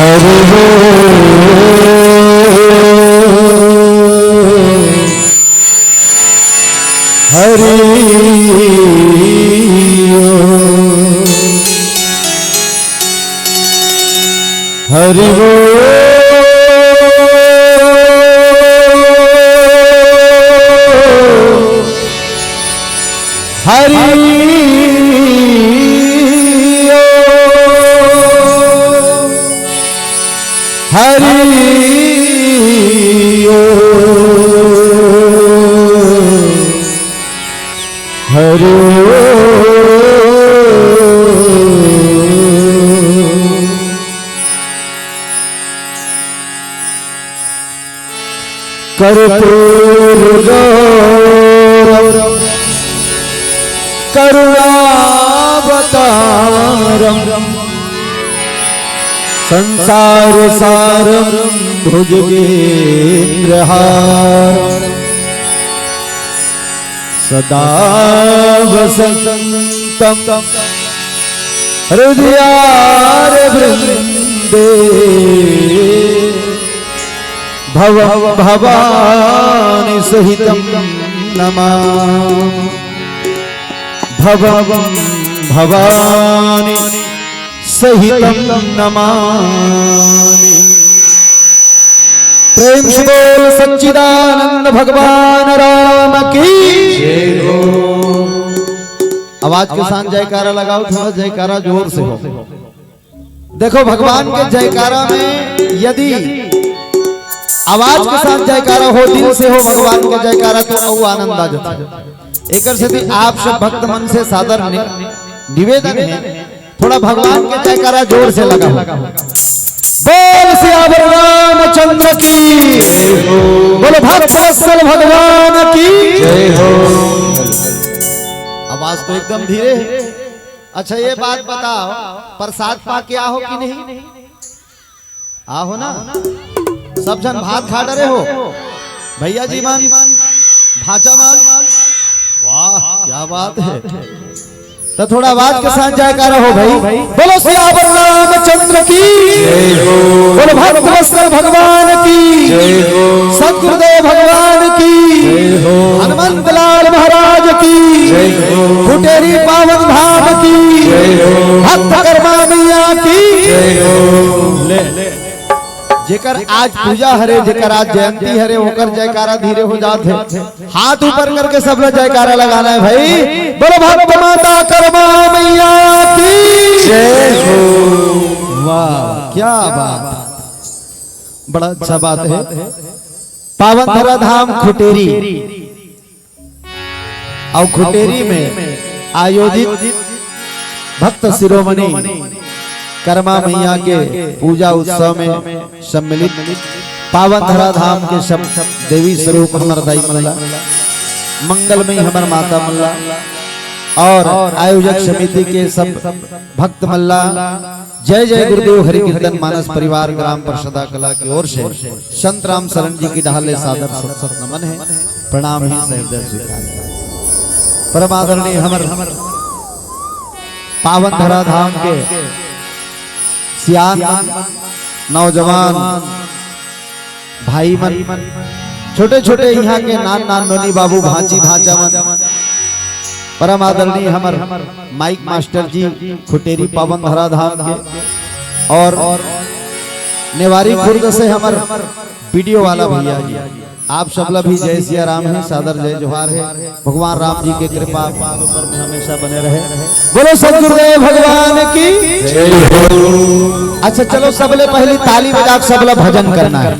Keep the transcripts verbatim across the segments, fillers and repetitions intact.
हरि बोल, हरि बोल, हरि बोल, हरि बोल। हरि ओम, हरि ओम। कर्पूर गौरम करुणावतारम संसार सारम भुजगेंद्रहार सदा वसंतम हृदयार वृंदे भवम भवानी सहितम नमामि। भवम भवानी सहितम नमामि। प्रेम से बोल सच्चिदानंद भगवान राम की। जय हो। आवाज के साथ जयकारा लगाओ, थोड़ा जयकारा जोर से हो। देखो, भगवान के जयकारा में यदि आवाज के साथ जयकारा हो, दिल से हो भगवान के जयकारा, तो अउ आनंद आ जाता है। एकर सेती आप सब भक्त मन से सादर नि-, निवेदन है, थोड़ा भगवान के जयकारा जोर से लगाओ। बोल सियावर रामचंद्र की, बोलो भक्त वत्सल भगवान की। जय हो। आवाज तो एकदम धीरे है। अच्छा, ये बात बताओ, प्रसाद पा के आहो कि नहीं? आहो ना? सब झन भात खा डरे हो, भैया जी मन, भांचा मन। वाह, क्या बात है। तो थोड़ा आवाज के साथ जयकारा हो भाई। बोलो सियावर रामचंद्र की, बोलो भक्त वत्सल भगवान की, सतगुरुदेव भगवान की, हनुमंत लाल महाराज की, खुटेरी पावन धाम की, भक्त कर्मा मैया की। ले, ले। जेकर आज पूजा हरे, जेकर आज जयंती हरे, ओकर जयकारा धीरे हो जात है। हाथ ऊपर करके सब लोग जयकारा लगाना है भाई। बोलो भक्त माता कर्मा मैया की। जय हो। वाह, क्या बात, बड़ा अच्छा बात है। पावन धरा धाम खुटेरी अउ खुटेरी में आयोजित भक्त शिरोमणि कर्मा मैया के पूजा उत्सव में सम्मिलित पावन धरा धाम के सब देवी स्वरूप हमर दाई मल्ला, मंगलमयी हमर माता मल्ला और आयोजक समिति के सब भक्त मल्ला, जय जय गुरुदेव हरि कीर्तन मानस परिवार ग्राम परसदा कला की ओर से संत राम शरण जी की डहार ले सादर सत सत नमन है, प्रणाम है, सहृदय स्वीकार है। परम आदरणीय हमर पावन धरा धाम के सियान नौजवान भाई मन, छोटे छोटे यहाँ के नान नान नोनी बाबू भांची भांचा मन, परम आदरणीय हमर माइक मास्टर जी खुटेरी पावन धरा धाम के, और नेवारी खुर्द से हमर वीडियो वाला भैया जी, आप सबला भी जय सिया राम है, सादर जय जोहार है। भगवान राम जी के कृपा आप ऊपर में हमेशा बने रहे। बोलो सतगुरुदेव भगवान की। जय हो। अच्छा, चलो, सबले पहली ताली बजा के सबला भजन करना है।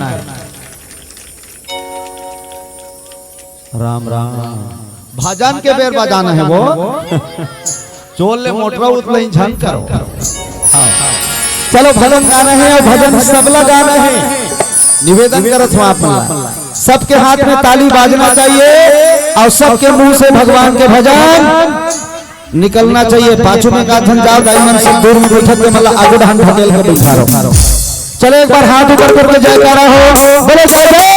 राम राम। भजन के बेर बजाना है वो। चोर ले मोटरा उतलई झन करो। हाँ। चलो, भजन गाना है और भजन सबला गाना है। निवेदन करत हूँ आप मन ला, सबके हाथ में ताली बाजना चाहिए और सबके मुंह से भगवान के भजन निकलना चाहिए। पाछू में का झन जाओ, दाई मन सब दूर में बैठत के मन ला आगू डहन ढकेल के बैठारो। चलो, एक बार हाथ ऊपर करके जयकारा हो, बोलो जय जय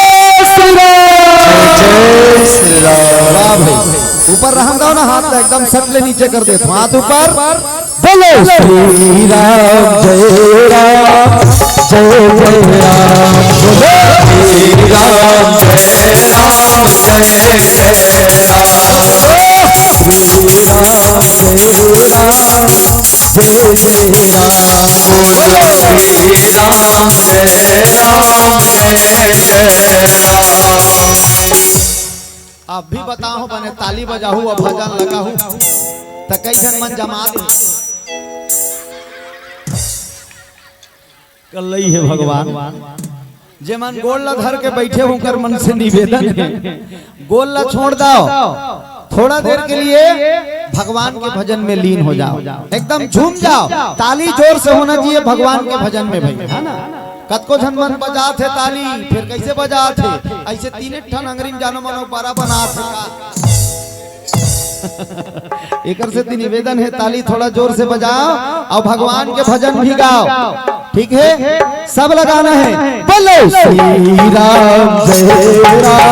श्री राम। जय जय श्री राम। वाह भाई, ऊपर रहन दो ना, हाथ एकदम सट ले नीचे कर दे, हाथ ऊपर। बोलो श्री राम जय राम, जय जय राम, बोलो श्री राम, जय राम, जय जय राम, श्री राम, जय राम, जय जय राम, बोलो श्री राम, जय राम, जय जय राम। अब भी बताओ बने, ताली बजाहू अउ भजन लगाहू, त कई झन मन जमा दे। कल्लई हे भगवान, जे मन गोड़ ला धर के बैठे हो, उनकर मन से निवेदन हे, गोड़ ला छोड़ दाओ, थोड़ा देर के लिए भगवान के भजन में लीन हो जाओ, एकदम झूम जाओ। ताली जोर से होना चाहिए भगवान के भजन में भाई, है ना? कतको झन मन बजात हे ताली, फिर कैसे बजात हे? ऐसे तीन ठन अंगरी म जानो मानो बड़ा बनात हे का? एकर से ती निवेदन हे, ताली थोड़ा जोर से बजाओ अउ भगवान के भजन भी गाओ, ठीक है? सब लगाना है, बोलो श्री राम जय राम,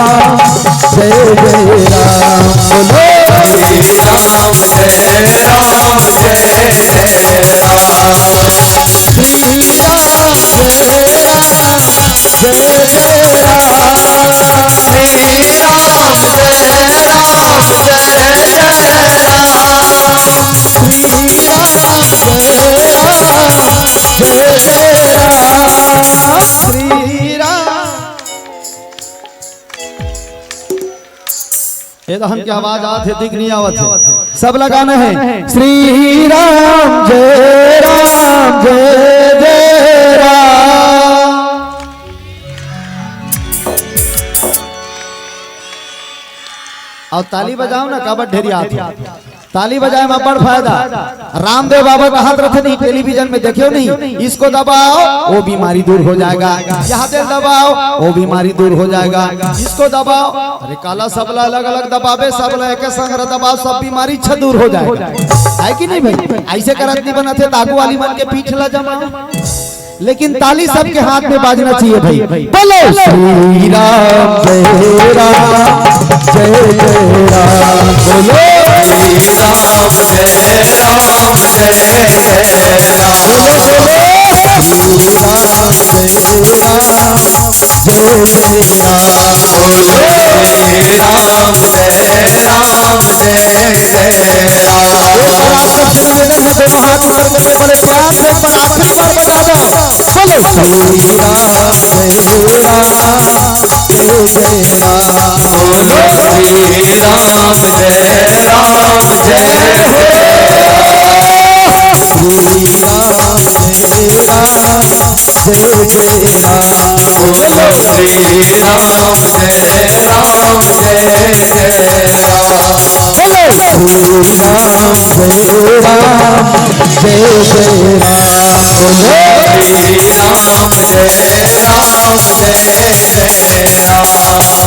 जय जय राम, बोलो श्री राम जय राम, जय जय राम, श्री राम जय राम, जय जय राम, श्री राम जय राम, जय जय राम, श्री राम जय राम, जय जय राम, श्री राम। ए दहन के आवाज आत हे, दिख नहीं आवत हे। सब लगाना है, श्री राम जय राम, जय जय राम। अउ ताली बजाओ ना, काबर ढेरियात हो। ताली बजाए में बड़ फायदा। रामदेव बाबा कहत रथे नहीं, टेलीविजन में देखियो नहीं, इसको दबाओ, वो बीमारी दूर हो जाएगा। यहाँ दे दबाओ, वो बीमारी दूर हो जाएगा। इसको दबाओ, अरे काला सबला अलग-अलग दबाबे, सबला एके संग दबाओ, सब बीमारी छ दूर हो जाएगा। है कि नहीं भाई? ऐसे करत नहीं बनत हे, त आगू वाली मन के पीठ ला जमा। लेकिन ताली सबके हाथ में बाजना चाहिए भाई। बोलो श्री राम जय राम, जय जय राम, बोलो श्री राम जय राम, जय जय राम, बोलो श्री राम जय राम, जय जय राम, बोलो श्री राम जय राम, जय जय राम। एक बार आप सबसे निवेदन है, दोनों हाथ ऊपर करके बड़े प्यार से एक बार आखिरी बार बजा दो। बोलो श्री राम जय राम, जय जय राम, बोलो श्री राम जय राम, जय जय राम, श्री राम जय राम, जय जय राम, बोलो श्री राम जय राम, जय जय राम, बोलो श्री राम जय राम, जय जय राम, बोलो श्री राम जय राम, जय जय राम,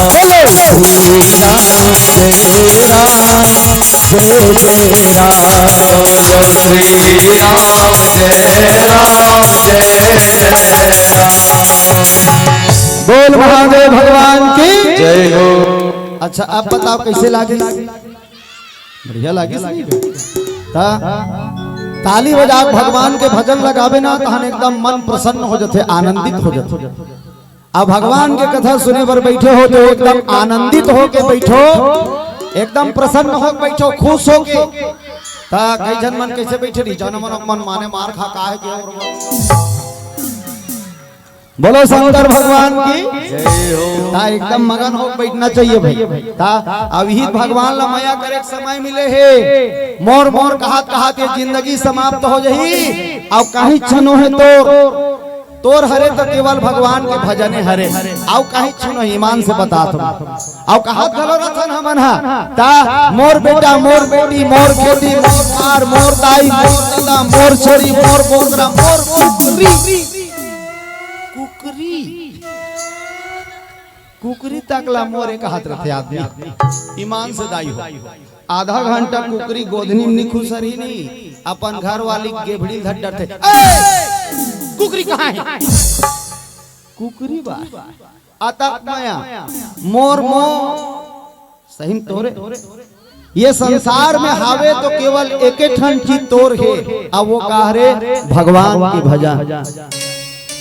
बोलो श्री राम जय राम, जय जय राम, बोलो श्री राम जय राम, जय जय राम। बोल महादेव भगवान की जय हो। अच्छा, अब बताओ कैसे लागे? बढ़िया लागे सही? ता ताली बजा के भगवान के भजन लगाबे ना, तहन एकदम मन प्रसन्न हो जाथे, आनंदित हो जाथे। अब भगवान के कथा सुने बर बैठे हो तो एकदम आनंदित होके बैठो, एकदम प्रसन्न होके बैठो, खुश होके। ता कई झन मन कैसे बैठे रही, जानो मन, मन माने मार खा का है के और बोलो शंकर भगवान की। जय हो। ता एकदम मगन हो बैठना चाहिए भाई। ता अभी भगवान ला मया करे के समय मिले हे। मोर मोर कहत कहत ये जिंदगी समाप्त हो जाही। अउ कहीं छनो हे तोर, तोर हरे तो केवल भगवान के भजने हरे। अउ कहीं छनो, ईमान से बतात हो। अउ कहत घलो रथन हमन हा, ता मोर बेटा, मोर बेटी, मोर खेती, मोर कार, मोर दाई, मोर ददा, मोर छोरी, मोर बोकरा, मोर कुकरी। कुकरी, कुकरी तक ला मोरे कहत रथे आदमी। ईमान से दाई हो, आधा घंटा कुकरी गोधनी में नी खुसरही नी, अपन घर वाली गेभड़ी धर डरथे। ए! कुकरी कहाँ है? कुकरी बा। अतक मया, मोर मो, सही में तोरे। ये संसार में हावे तो केवल एके ठन चीज तोर हे, अउ वो का हरे? भगवान के भजन।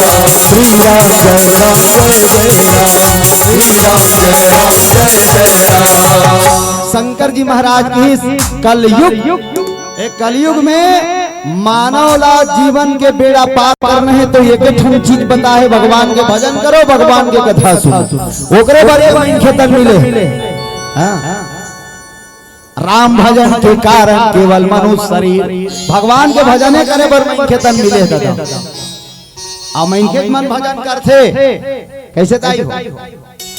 श्री राम जय राम जय जय राम, श्री राम जय राम जय जय राम। शंकर जी महाराज की कलयुग, एक कलयुग में मानव ला जीवन के बेड़ा पार करना है तो एक ठन चीज बता है, भगवान के भजन करो, भगवान के कथा सुनो, ओकरे बर ये मनखे तन मिले। हाँ। राम भजन के कारण केवल मनुष्य शरीर, भगवान के भजने करे बर मनखे तन मिले दादा। आ मनखे मन भजन करथे, कैसे ताई हो?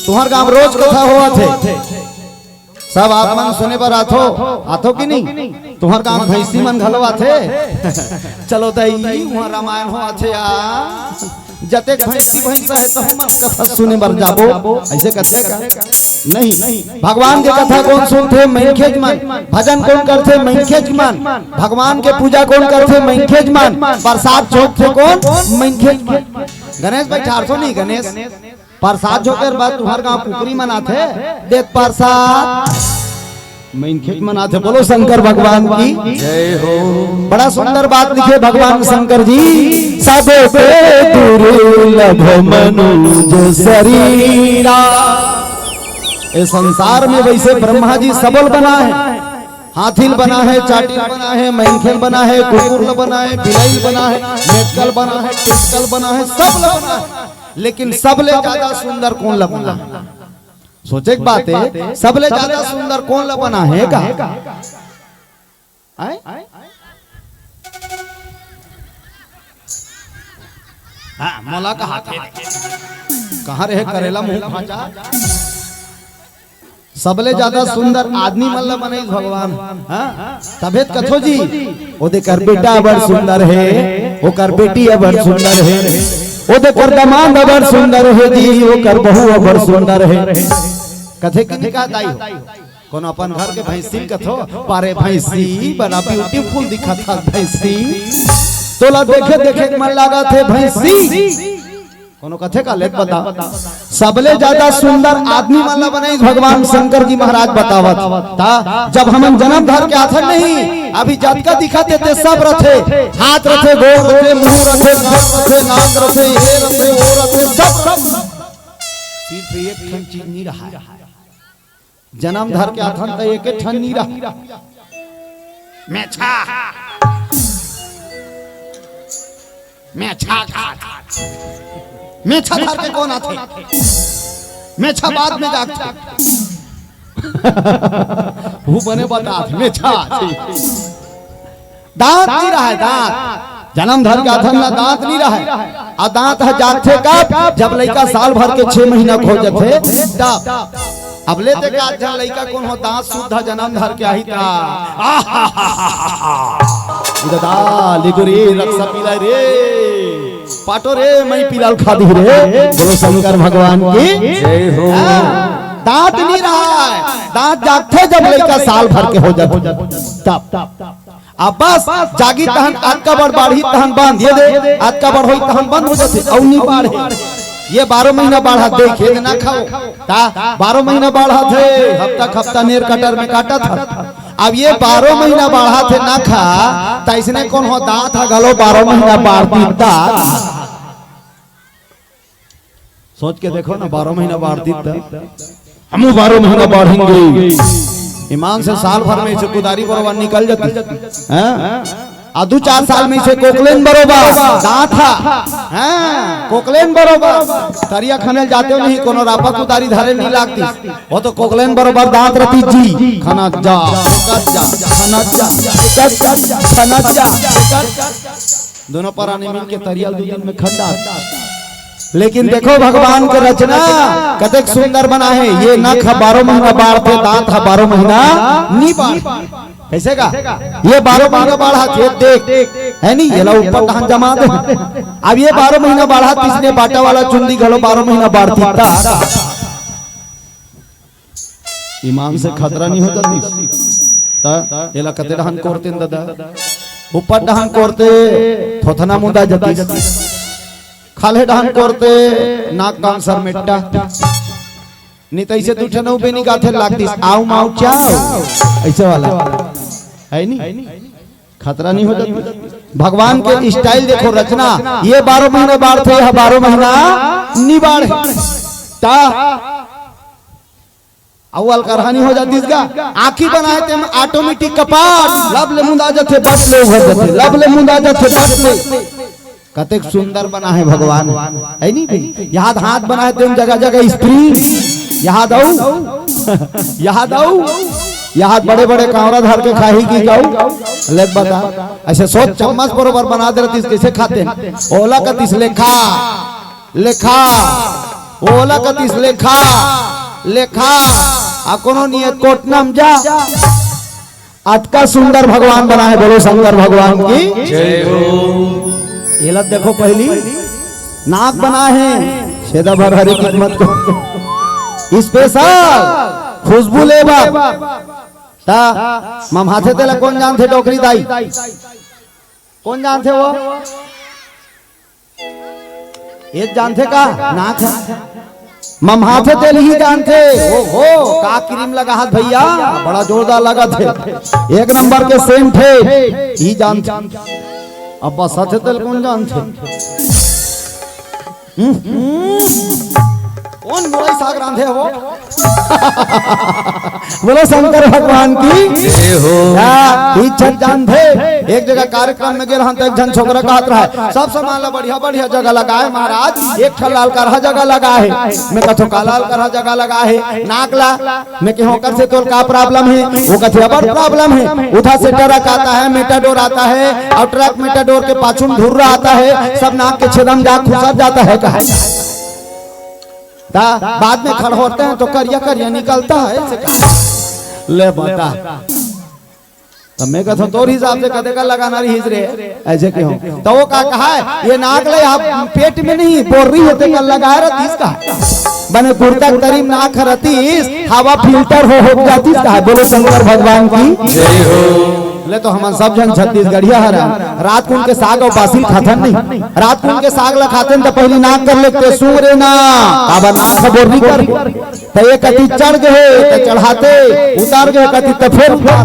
तुहर गांव रोज कथा होवत हे, सब आप मन सुने बर आथो, आथो कि नहीं? तुहर गांव भैंसी मन घलो आथे। चलो दाई, उहाँ रामायण होवत हे आ, जतेक भैंसी भैंसा हे, तहु मन कथा सुने बर जाबो, ऐसे कथे का? नहीं। भगवान के कथा कोन सुनथे? मनखेच मन। भजन कोन करथे? मनखेच मन। भगवान के पूजा कोन करथे? मनखेच मन। प्रसाद झोंकथे कोन? मनखेच मन। गणेश बइठारथो नहीं, गणेश। प्रसाद झोंके बर तुहर गांव कुकरी मन आथे, देत प्रसाद। मनखेच मन आथे। बोलो शंकर भगवान की जय हो। बड़ा सुंदर बात लिखे भगवान शंकर जी, "सबसे दुर्लभ मनुज शरीरा।" ए संसार में वैसे ब्रह्मा जी सबल बना है, हाथी ल बना है, चाटी ल बना है, मनखे ल बना है, कुकुर ल बना है, बिलाई ल बना है, मेटकल बना है, टिटकल बना है, सब ल बना है, लेकिन सबले ज्यादा सुंदर कोन ल बना है? सोचे के बात है, सबले ज्यादा सुंदर कोन ल बना है का? आय? हाँ, मोला कहा थे। कहाँ रहे करेला मुंह भांचा? सबले ज्यादा सुंदर आदमी मन ल बनाइस भगवान। हाँ? तभे त कथो जी, ओ देकर बेटा बड़ सुंदर है, ओकर बेटी बड़ सुंदर है। ओ देकर दमांद अबड़ सुंदर हे जी, ओकर बहू अबड़ सुंदर हे। कथे कि नहीं कहा दाई हो? कोनो अपन घर के भैंसी ल कथो, "पारे भैंसी, बड़ा beautiful दिखत हस भैंसी। तोला देखे देखे के मन लागत हे भैंसी।" कोनो कथे का लेत बता। सबले ज्यादा सुंदर आदमी मन ला बनाइस भगवान शंकर जी महाराज बतावत। ता जब हमन जन्म धर के आथन नहीं, अभी जतका दिखत हे ते सब रथे, हाथ रथे, गोड़ रथे, मुंह रथे, नक रथे, नाक रथे, ये रथे, वो रथे, सब, सब। सिर्फ एक ठन चीज नहीं रहा है। जन्म धर के आथन त एक ठन नहीं रहा। मेछा। मेछा का। मेछा धर के कोन आथे? मेछा बाद में जागथे। वो बने बतात, मेछा। दांत नहीं रहा है, दांत। जन्म धर के आथन ला दांत नहीं रहा है। आ दांत ह जागथे कब? जब लइका साल भर के छह महीना के हो जथे, तब। अब ले ते का झन लइका कोन हो दांत सुद्धा जन्म धर के आही ता। आहाहाहा। इधर दा, लिगो रे, रक्सा पीला रे। पाटो रे, मैं पीला खा दी रे। बोलो शंकर भगवान की। जय हो। हाँ, दांत नहीं रहा है। दांत जागथे जब लइका साल भर के हो जाथे। तब। अब बस जागी तहन अतका बड़ बाढ़ही तहन बंद, ये दे, अतका बड़ होई तहन बंद हो जाथे, अउ नी बाढ़े। ये बारह महीना बाढ़त देखे ना खाओ, ता बारह महीना बाढ़त हे, हफ्ता हफ्ता नेर कटर में काटत हे। अब ये बारह महीना बाढ़त हे ना खा, ता इसने कोन हो दांत ह घलो बारह महीना बाढ़ दीता। सोच के देखो ना, बारह महीना बाढ़ दीता। हमू बारह महीना बाढ़ेंगे। ईमान से साल भर में इसे कुदारी बरोबर निकल जाती। हैं? आ दू चार साल में इसे कोकलेन बरोबर दांत हा। हैं? कोकलेन बरोबर। तरिया खनेल जाते हो नहीं, कोनो रापा कुदारी धरे नहीं लागती। वो तो कोकलेन बरोबर दांत रहती जी। खना जा, खना जा, खना जा, खना जा, खना जा। दोनों परानी मिल के तरिया ल दू दिन में खंडा। लेकिन देखो भगवान के रचना कतेक सुंदर बना है। ये नख ह बारह महीना बाढ़थे, दांत ह बारह महीना नी बाढ़। कैसे का? ये बारह महीना बाढ़त हे, देख, है नी? ये ला ऊपर तहन जमा दे। अब ये बारह महीना बाढ़त, इसने बाटा वाला चुंदी घलो बारह महीना बाढ़ती ता। ईमान से खतरा नहीं होता तीस। ता एला कते डहान कोरते न दादा? ऊपर डहान कोरते थोथना मुंदा जतीस। खाल्हे डहान कोरते नाक कान सर मेट्टा। नहीं तो ऐसे दू ठन अउ बेनी गाथे लागतीस। आऊ माऊ चाओ। ऐसे वाला। है नी? खतरा नहीं होता। भगवान के स्टाइल देखो, रचना। ये बारह महीना बाढ़थे, ये बारह महीना नी बाढ़े। ता अउ अलकरहा नहीं हो जातीस गा। आँखी बनाए ते ऑटोमेटिक कपाट, लब ले मुंदा जाथे, बट ले उघर जाथे, लब ले मुंदा जाथे, बट ले। कतेक सुंदर बना है भगवान, है नी भाई? यहाँ हाथ बनाए ते जगह जगह स्प्रिंग, यहाँ दऊ, यहाँ दऊ, यहाँ बड़े बड़े कांवरा धर के खाही की गऊ। ले बता, ऐसे सोच, चम्मच बरोबर बना दे रहतीस, कैसे खाते हैं? ओला कतिस लेखा, लेखा, ओला कतिस लेखा, लेखा, आ कोनो नियत कोटना म जा। अतका सुंदर भगवान बना है, बोलो शंकर भगवान की। जय हो। एला देखो, पहली नाक बना है, छेदा भर हरी किस्मत को। स्पेशल खुशबू ले बर। ता ममहाथे तेला कोन जानथे, डोकरी दाई? कोन जानथे वो? ये जानथे का? नाक ह। ममहाथे तेल ही जानथे। ओ हो, का क्रीम लगाहत भैया, बड़ा जोरदार लगत हे, एक नंबर के सेंट हे। ही जानथे। अब बस हाथे तेल कोन जानथे? हम्म, हम्म। कोन मुरई साग रांधे हो? बोलो शंकर भगवान की। जय हो। हाँ, इज्जत जान दे। एक जगह कार्यक्रम में गेल हन, तो एक झन छोकरा कहत रहा, "सब सामान ला बढ़िया बढ़िया जगह लगाए महाराज, एक ठन लाल करहा जगह लगाए हे।" मैं कथो, "का लाल करहा जगह लगाए हे? नाक ला।" मैं कहे, "ओकर से तोर का प्रॉब्लम हे?" वो कथे, "अबड़ प्रॉब्लम हे, उधर से ट्रक आता है, मेटाडोर आता है, और ट्रक मेटाडोर के पाछू में धुर्रा आता है, सब नाक के छेदम जा खुसर जाता है," कहा। ता बाद में खड़होते हैं तो करिया करिया निकलता है, ऐसे कहा। ले बता, त मैं कहत हंव, तोर हिसाब से कतेक लगाना रहिस रे, अइसे कहे हंव। त ओ का कहे, ये नाक ल आप पेट में नहीं, बोर्री हे तेकर लगाए रहितिस का। बने कुर्ता के तरी म नाक रहितिस, हवा filter हो, हो जातिस का। बोलो शंकर भगवान की। जय हो। ले तो हमन सब झन छत्तीसगढ़िया हरन, रात कुन के साग अउ बासी ल खाथन नहीं, रात कुन के साग ल खाथन त पहिली नाक कर लेथे, सूंघ रे ना, काबर नाक ह बोर्री कर। त एक कति चढ़ गे हे, त चढ़ाथे, उतर गे हे कति, त फेर उतर।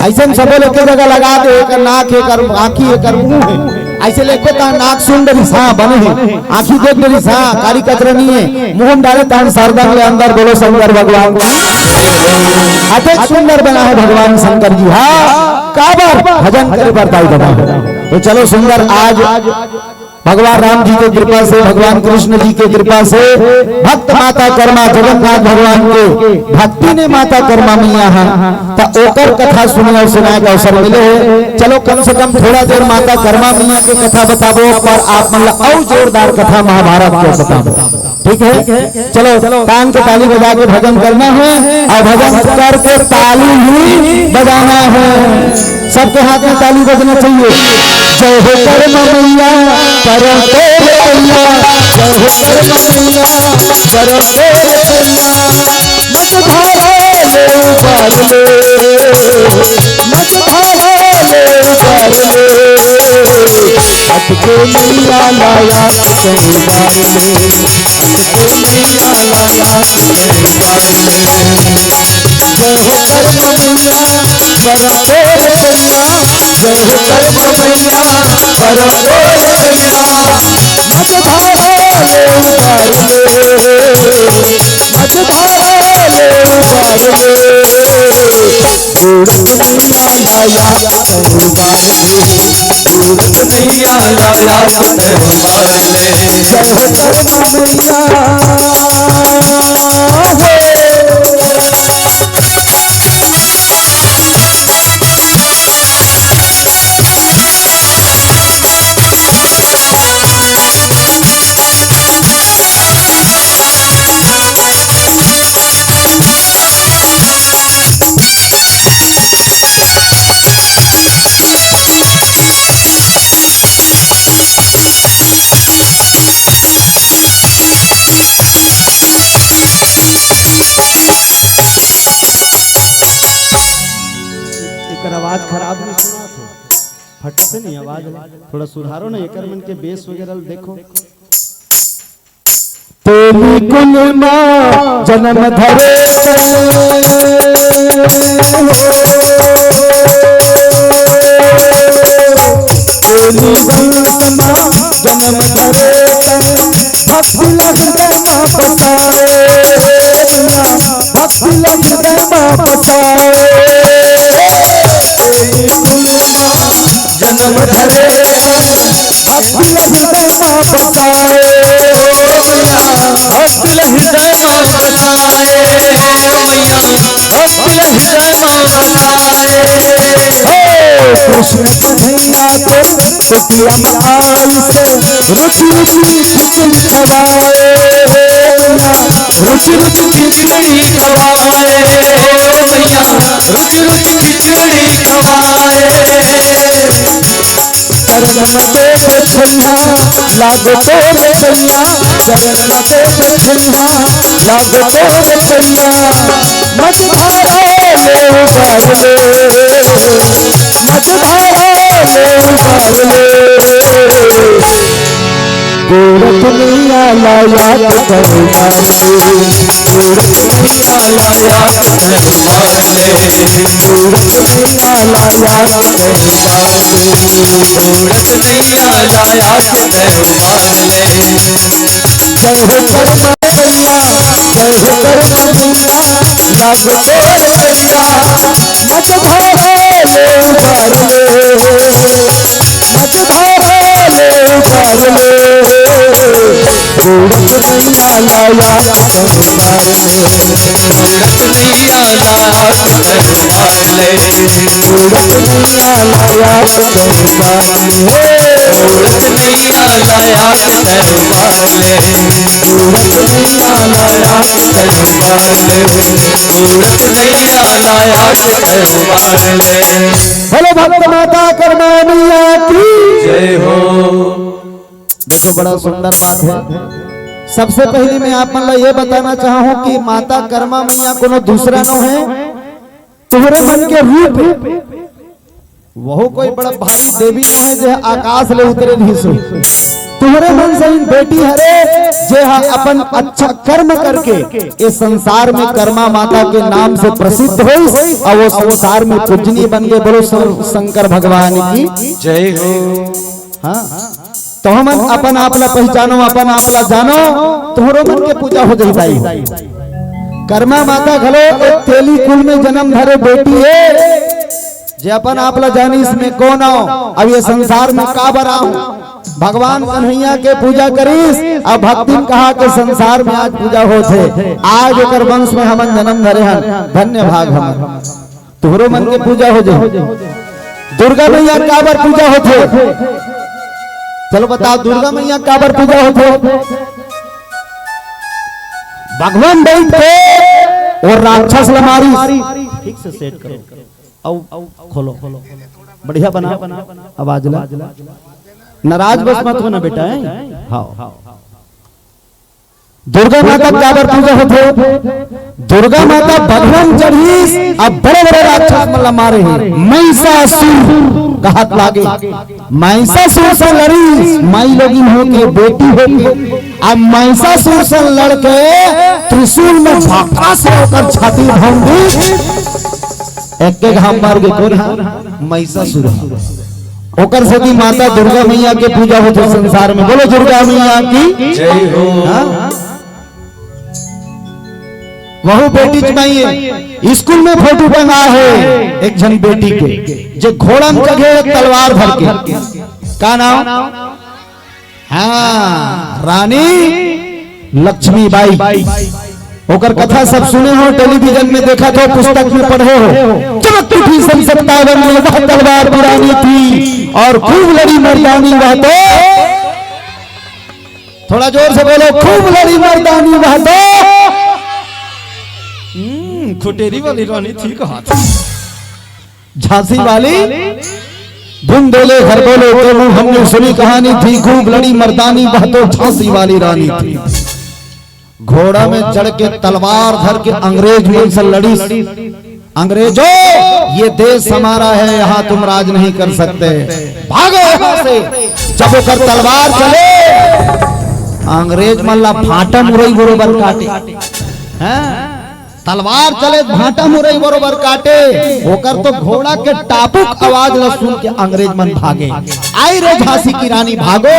अइसे म सबो ल एके जगह लगा दे, एकर नाक हे, एकर आँखी हे, एकर मुंह हे। अइसे ल एको तहन नाक सूंघ डरिस, हाँ, बने हे। आँखी देख डरिस, हाँ, कारी कतरनी हे। मुंह म डारे तहन सरदंग ले अंदर, बोलो शंकर भगवान की। अतेक सुंदर बना हे भगवान शंकर जी, हाँ, काबर भजन करे बर दाई बना हे। त चलो सुंदर आज भगवान राम जी के कृपा से, भगवान कृष्ण जी के कृपा से भक्त माता कर्मा जगन्नाथ भगवान के भक्ति ने माता कर्मा मइया हा, त ओकर कथा सुने अउ सुनाए के अवसर मिले हे। चलो कम से कम थोड़ा देर माता कर्मा मइया के कथा बताबो, पर आप मन ला अउ जोरदार कथा महाभारत के बताबो, ठीक हे? चलो, कान के ताली बजा के भजन करना हे अउ भजन करके ताली ही बजाना हे। सबके हाथ में ताली बजना चाहिए। जय हो कर्मा मइया, परम तोर मइया। जय हो कर्मा मइया, परम तोर मइया। मत भारा ले उबार ले, मत भारा ले उबार ले। अटके मइया लाया संवार ले। जय हो कर्मा मइया, परम तोर मइया। जय हो कर्मा मइया, परम तोर मइया। मत भारा ले उबार ले, मत भारा ले उबार ले। गोरख मइया लाया संवार ले। गोरख मइया लाया संवार ले। जय हो कर्मा मइया। एकर आवाज खराब नहीं सुनात हे, फटत नहीं आवाज, थोड़ा सुधारो ना एकर मन के bass वगैरह देखो। तेली कुल मा जनम धरे तैं, तेली वंश मा जनम धरे तैं, भक्ति ल हृदय मा बसाए, भक्ति ल हृदय मा बसाए। तेली कुल मा जनम धरे तैं, भक्ति ल हृदय मा बसाए। भक्ति ल हृदय मा बसाए, भक्ति ल हृदय मा बसाए। हे कृष्ण कन्हैया तोर कुटिया मा आइस, रुचि रुचि खिचड़ी खवाए। रुचि रुचि खिचड़ी खवाए, रुचि रुचि खिचड़ी खवाए। चरण म देख छोइहा लागो तोर पैया, चरण म देख छोइहा लागो तोर पैया। मत भारा ले उबार ले, मत भारा ले उबार ले। गोरख मइया ला याद करना रे, गोरख मइया ला याद करना रे, गोरख मइया ला याद करना रे, गोरख मइया ला याद करना रे। जय हो कर्मा मइया, जय हो कर्मा मइया, लागो तोर पैया। मत भारा ले उबार ले, मत भारा ले उबार ले। गोरख मइया ला याद करना रे, गोरख मइया ला याद करना रे, गोरख मइया ला याद करना रे। गोरख मइया ला याद करना सूरत नैया ला आस कयो पार ले, सूरत नैया ला आस कयो पार ले। बोलो भक्त माता कर्मा मैया की। जय हो। देखो, बड़ा सुंदर बात है। सबसे पहले मैं आप मन ला ये बताना चाहूँ कि माता कर्मा मैया कोनो दूसरा नो है, तुम्हरे मन के रूप है। वहू कोई बड़ा भारी देवी नो है, जे आकाश ले उतरे नहीं सो। तुम्हरे मन से इन बेटी हरे, जे हा अपन अच्छा कर्म करके इस संसार में कर्मा माता के नाम से प्रसिद्ध हो और वो संसार में पूजनीय बन गए। बोलो शं-, शंकर भगवान की। जय हो। हाँ, तो हमन अपन आप ला पहचानो, अपन आप ला जानो, तोहरो मन के पूजा हो जाई भाई। कर्मा माता घलो एक तेली कुल में जन्म धरे बेटी है, जे अपन आप ला जानिस मैं कोन आंव, अब ये संसार में काबर आंव। भगवान कन्हैया के पूजा करिस, अब भक्तिन कहा के संसार में आज पूजा होथे। आज ओकर वंश में हमन जन्म धरे हन, धन्य भाग हमन। तोहरो मन के पूजा हो जाए। दुर्गा मैया काबर पूजा होथे? चलो बताओ, दुर्गा मैया काबर पूजा होथे? भगवान बैठ के और राक्षस ला मारिस। ठीक से सेट करो, आओ खोलो, बढ़िया बना आवाज ला। नाराज बस मत होना बेटा, हैं? हाँ। दुर्गा माता काबर पूजा होथे? दुर्गा माता बघवन चढ़ीस, अब बड़े-बड़े राक्षस मन ला मारे हे। महिषासुर कहत लागे, महिषासुर से लड़ीस, माई लोगिन होके, बेटी होके। अब महिषासुर से लड़ के त्रिशूल में भाखा से ओकर छाती भंग दीस। एक एक घाम मार के कोन हा? महिषासुर। ओकर सेती माता दुर्गा मैया के पूजा होथे संसार में। बोलो दुर्गा मैया की। जय हो। हाँ? वहू बेटी जमाई है। स्कूल में फोटो टंगा है एक झन बेटी के, जे घोड़ा में चढ़े तलवार धर के। का नाम? हाँ, रानी लक्ष्मीबाई। ओकर कथा सब सुने हो, टेलीविजन में देखा हो, पुस्तक में पढ़े हो। चमकती थी सन सत्तावन में वह तलवार पुरानी थी और खूब लड़ी मर्दानी वह तो। थोड़ा जोर से बोलो, खूब लड़ी मर्दानी वह तो। हम्म, खुटेरी वाली रानी थी कहा था। झांसी वाली बुंदेले हर बोले के मुंह हमने सुनी कहानी थी, खूब लड़ी मर्दानी वह तो झांसी वाली रानी थी। घोड़ा में चढ़ के तलवार धर के अंग्रेज मन से लड़ी। अंग्रेजों, ये देश हमारा है, यहाँ तुम राज नहीं कर सकते, भागो यहाँ से। जब ओकर तलवार चले, अंग्रेज मन ला भांटा मुरई बरोबर काटे। हैं? तलवार चले, भांटा मुरई बरोबर काटे। ओकर तो घोड़ा के टापुक आवाज ला सुन के अंग्रेज मन भागे। आई रे झांसी की रानी, भागो,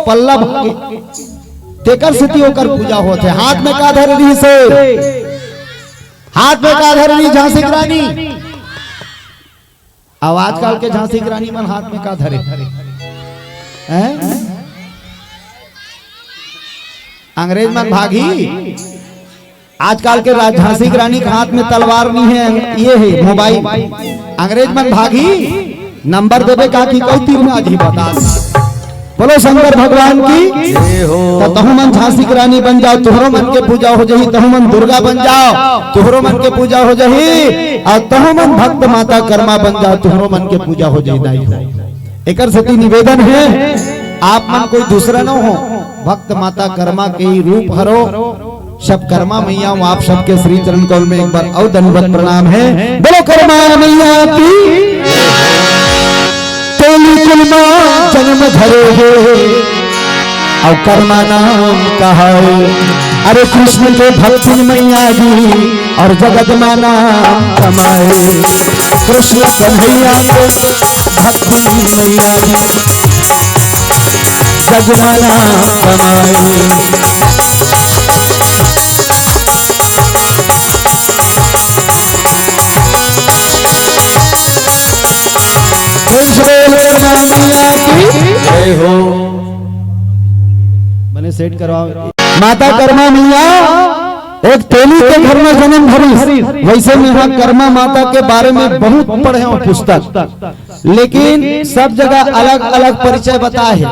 पल्ला भागे। तेकर सेती ओकर पूजा होथे। हाथ में का धरे रहिस हे? हाथ में का धरे रहिस झांसी की रानी? अब आजकल के झांसी की रानी मन हाथ में का धरे? हैं? अंग्रेज मन भागी। आजकल के रा-, झांसी की रानी के हाथ में तलवार नहीं है, ये है मोबाइल। अंग्रेज मन भागी, नंबर देबे का कि कोई तीर में आज ही बता दे। बोलो शंकर भगवान की। जय हो। तो तहु मन झांसी की रानी बन जाओ, तुहरो मन के पूजा हो जाही, तहु मन दुर्गा बन जाओ, तुहरो मन के पूजा हो जाही, और तहु मन भक्त माता कर्मा बन जाओ, तुहरो मन के पूजा हो जाही। दाई हो, एकर सेती निवेदन है, आप मन कोई दूसरा न हो, भक्त माता कर्मा के ही रूप हरो। सब कर्मा मैया हो, आप सबके श्री चरण कमल में एक बार और दंडवत प्रणाम है। बोलो कर्मा मैया की। तेली कुल मा जन्म धरे हे, और कर्मा नाम कहाए। अरे कृष्ण के भक्तिन मैया जी, और जगत मा नाम कमाए। कृष्ण कन्हैया के भक्तिन मैया जी, जग मा नाम कमाए। प्रेम से बोल कर्मा मैया की। जय हो। मने सेट करवाओ। माता कर्मा मैया एक तेली के घर में जन्म धरिस। वैसे में यहाँ कर्मा माता के बारे में बहुत पढ़े हो पुस्तक, लेकिन सब जगह अलग-अलग परिचय बताए हे।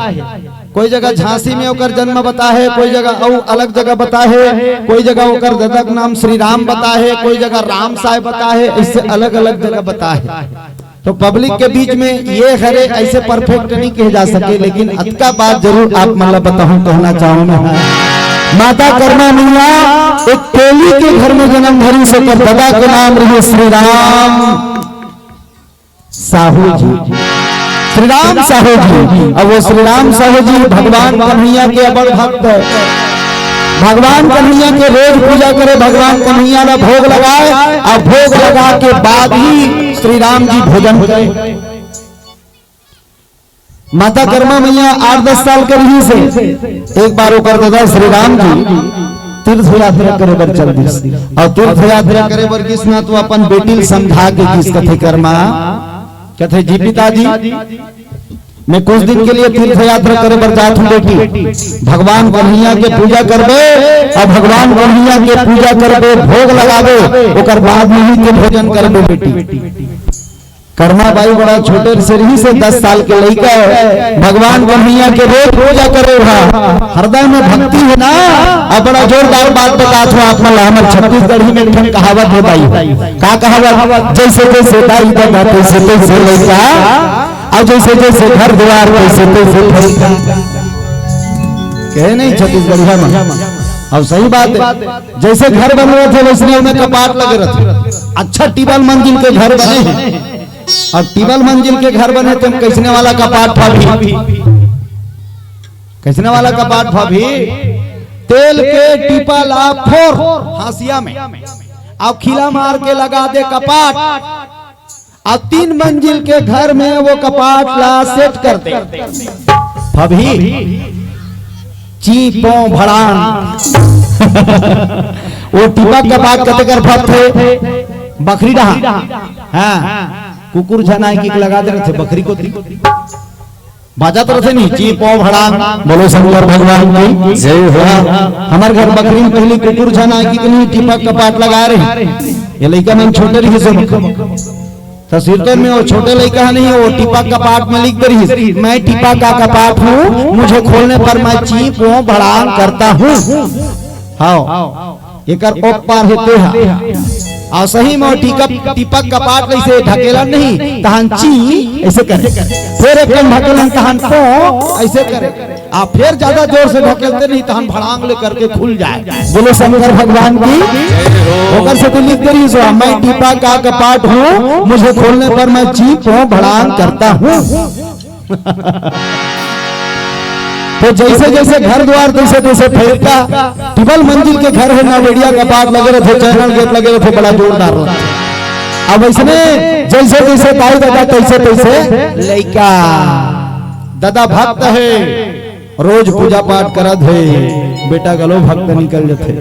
कोई जगह झांसी में ओकर जन्म बता हे, कोई जगह अउ अलग जगह बता हे, कोई जगह ओकर ददा के नाम श्री राम बता हे, कोई जगह राम साय बता हे, अइसे अलग-अलग जगह बता हे। तो पब्लिक के बीच में ये हरे अइसे परफेक्ट नहीं कहे जा सके, लेकिन अतका बात जरूर आप मन ला बताहूं, कहना चाहूं मैं। माता कर्मा मइया एक तेली के घर में जन्म धरिस, ओकर ददा के नाम रहे श्री राम साहू जी, श्री राम साहू जी। अब वो श्री राम साहू जी भगवान कन्हैया के अबड़ भक्त हे। भगवान कन्हैया के रोज पूजा करे, भगवान कन्हैया ला भोग लगाए, अउ भोग लगा के बाद ही श्री राम जी भोजन करे। माता कर्मा मइया आठ दस साल के रहिस हे, एक बार ओकर ददा श्री राम जी तीर्थ यात्रा करे बर चल दिस। अउ तीर्थ यात्रा करे बर गिस ना, तो अपन बेटी ल समझा के गिस, कथे, "कर्मा," कथे, "जी पिताजी, मैं कुछ दिन के लिए तीर्थ यात्रा करे बर जात हूँ बेटी, भगवान कन्हैया के पूजा करबे, अउ भगवान कन्हैया के पूजा करबे, भोग लगाबे, ओकर बाद में ही ते भोजन करबे बेटी।" कर्मा बाई बड़ा छोटे से रहिस हे, दस साल के लइका हे, भगवान कन्हैया के रोज पूजा करे हा, हृदय में भक्ति हे ना। अब बड़ा जोरदार बात बतात हूँ आप मन ला, हमर छत्तीसगढ़ी में एक ठन कहावत हे बाई। का कहावत? "जइसे जइसे दाई ददा तइसे तइसे लइका, अउ जइसे जइसे घर दुआर तइसे तइसे लइका।" कहे नहीं छत्तीसगढ़िया में? अउ सही बात हे, जइसे घर बने रथे वइसने ओमे कपाट लगे रथे। अच्छा टिबल मंजिल के घर बने हे, अब टिबल मंजिल के घर बने, तेम कइसने वाला कपाट भाभी? कइसने वाला कपाट भाभी? तेल के टीपा ला फोर हाशिया में, अउ खीला मार के लगा दे कपाट, अउ तीन मंजिल के घर में वो कपाट ला सेट कर दे भाभी। ची पो भड़ांग। वो टीपा कपाट कते कर फट थे? बखरी डहा। हाँ, कुकुर झन आए किक लगा दे रथे बखरी कोती। बाजत रथे नहीं, ची पो भड़ांग। बोलो शंकर भगवान की जय हो। हाँ, हमर घर बखरी में पहली कुकुर झन आए किक नहीं, टीपा कपाट लगा रहे। ये लइका मन छोटे रहिस हे। त सिरतोन में वो छोटे लइका ह नहीं, वो टीपा कपाट में लिख दे रहिस, "मैं टीपा का कपाट हूँ, मुझे खोलने पर मैं ची पो भड़ांग करता हूँ।" हाँ, एकर ओपार हे तेहा। अउ सही में वो टीका, टीपा कपाट ल अइसे ढकेलन नहीं, तहन ची अइसे करे, फेर एक कन ढकेलन, तहन पो अइसे करे। आ फेर ज्यादा जोर से ढकेलते नहीं, तहन भड़ांग ले करके खुल जाए। बोलो शंकर भगवान की। ओकर सेती लिख दे रहिस हे, "मैं टीपा का कपाट हूँ, मुझे खोलने पर मैं ची पो भड़ांग करता हूँ।" तो जइसे जइसे घर दुआर तइसे तइसे फइलता, टिबल मंजिल के घर हे, नवेड़िया कपाट लगे रथे, चैनल गेट लगे रथे, बड़ा जोरदार रथे। अब अइसने जइसे जइसे दाई ददा तइसे तइसे लइका, ददा भक्त हे, रोज पूजा पाठ करत हे, बेटा घलो भक्त निकल जथे।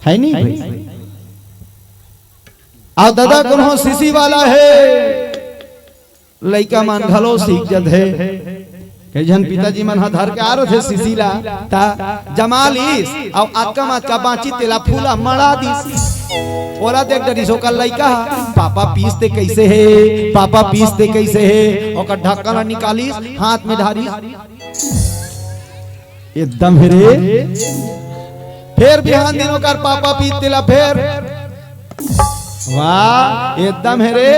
हे नहीं भाई? अउ ददा कोनो शिशी वाला हे, लइका मन घलो सीख जथे। कई झन पिताजी मन ह धर के आ रथे शिशी ला, त जमा लिस, अउ अतका म अतका बाँचिस तेला फूला मड़ा दिस। ओला देख डरिस ओकर लइका ह, "पापा पीस ते कइसे हे, पापा पीस ते कइसे हे?" ओकर ढक्कन ला निकालिस, हाथ में ढारिस, एकदम हे रे। फेर बिहान दिन ओकर पापा पीस तेला फेर, वाह, एकदम हे रे।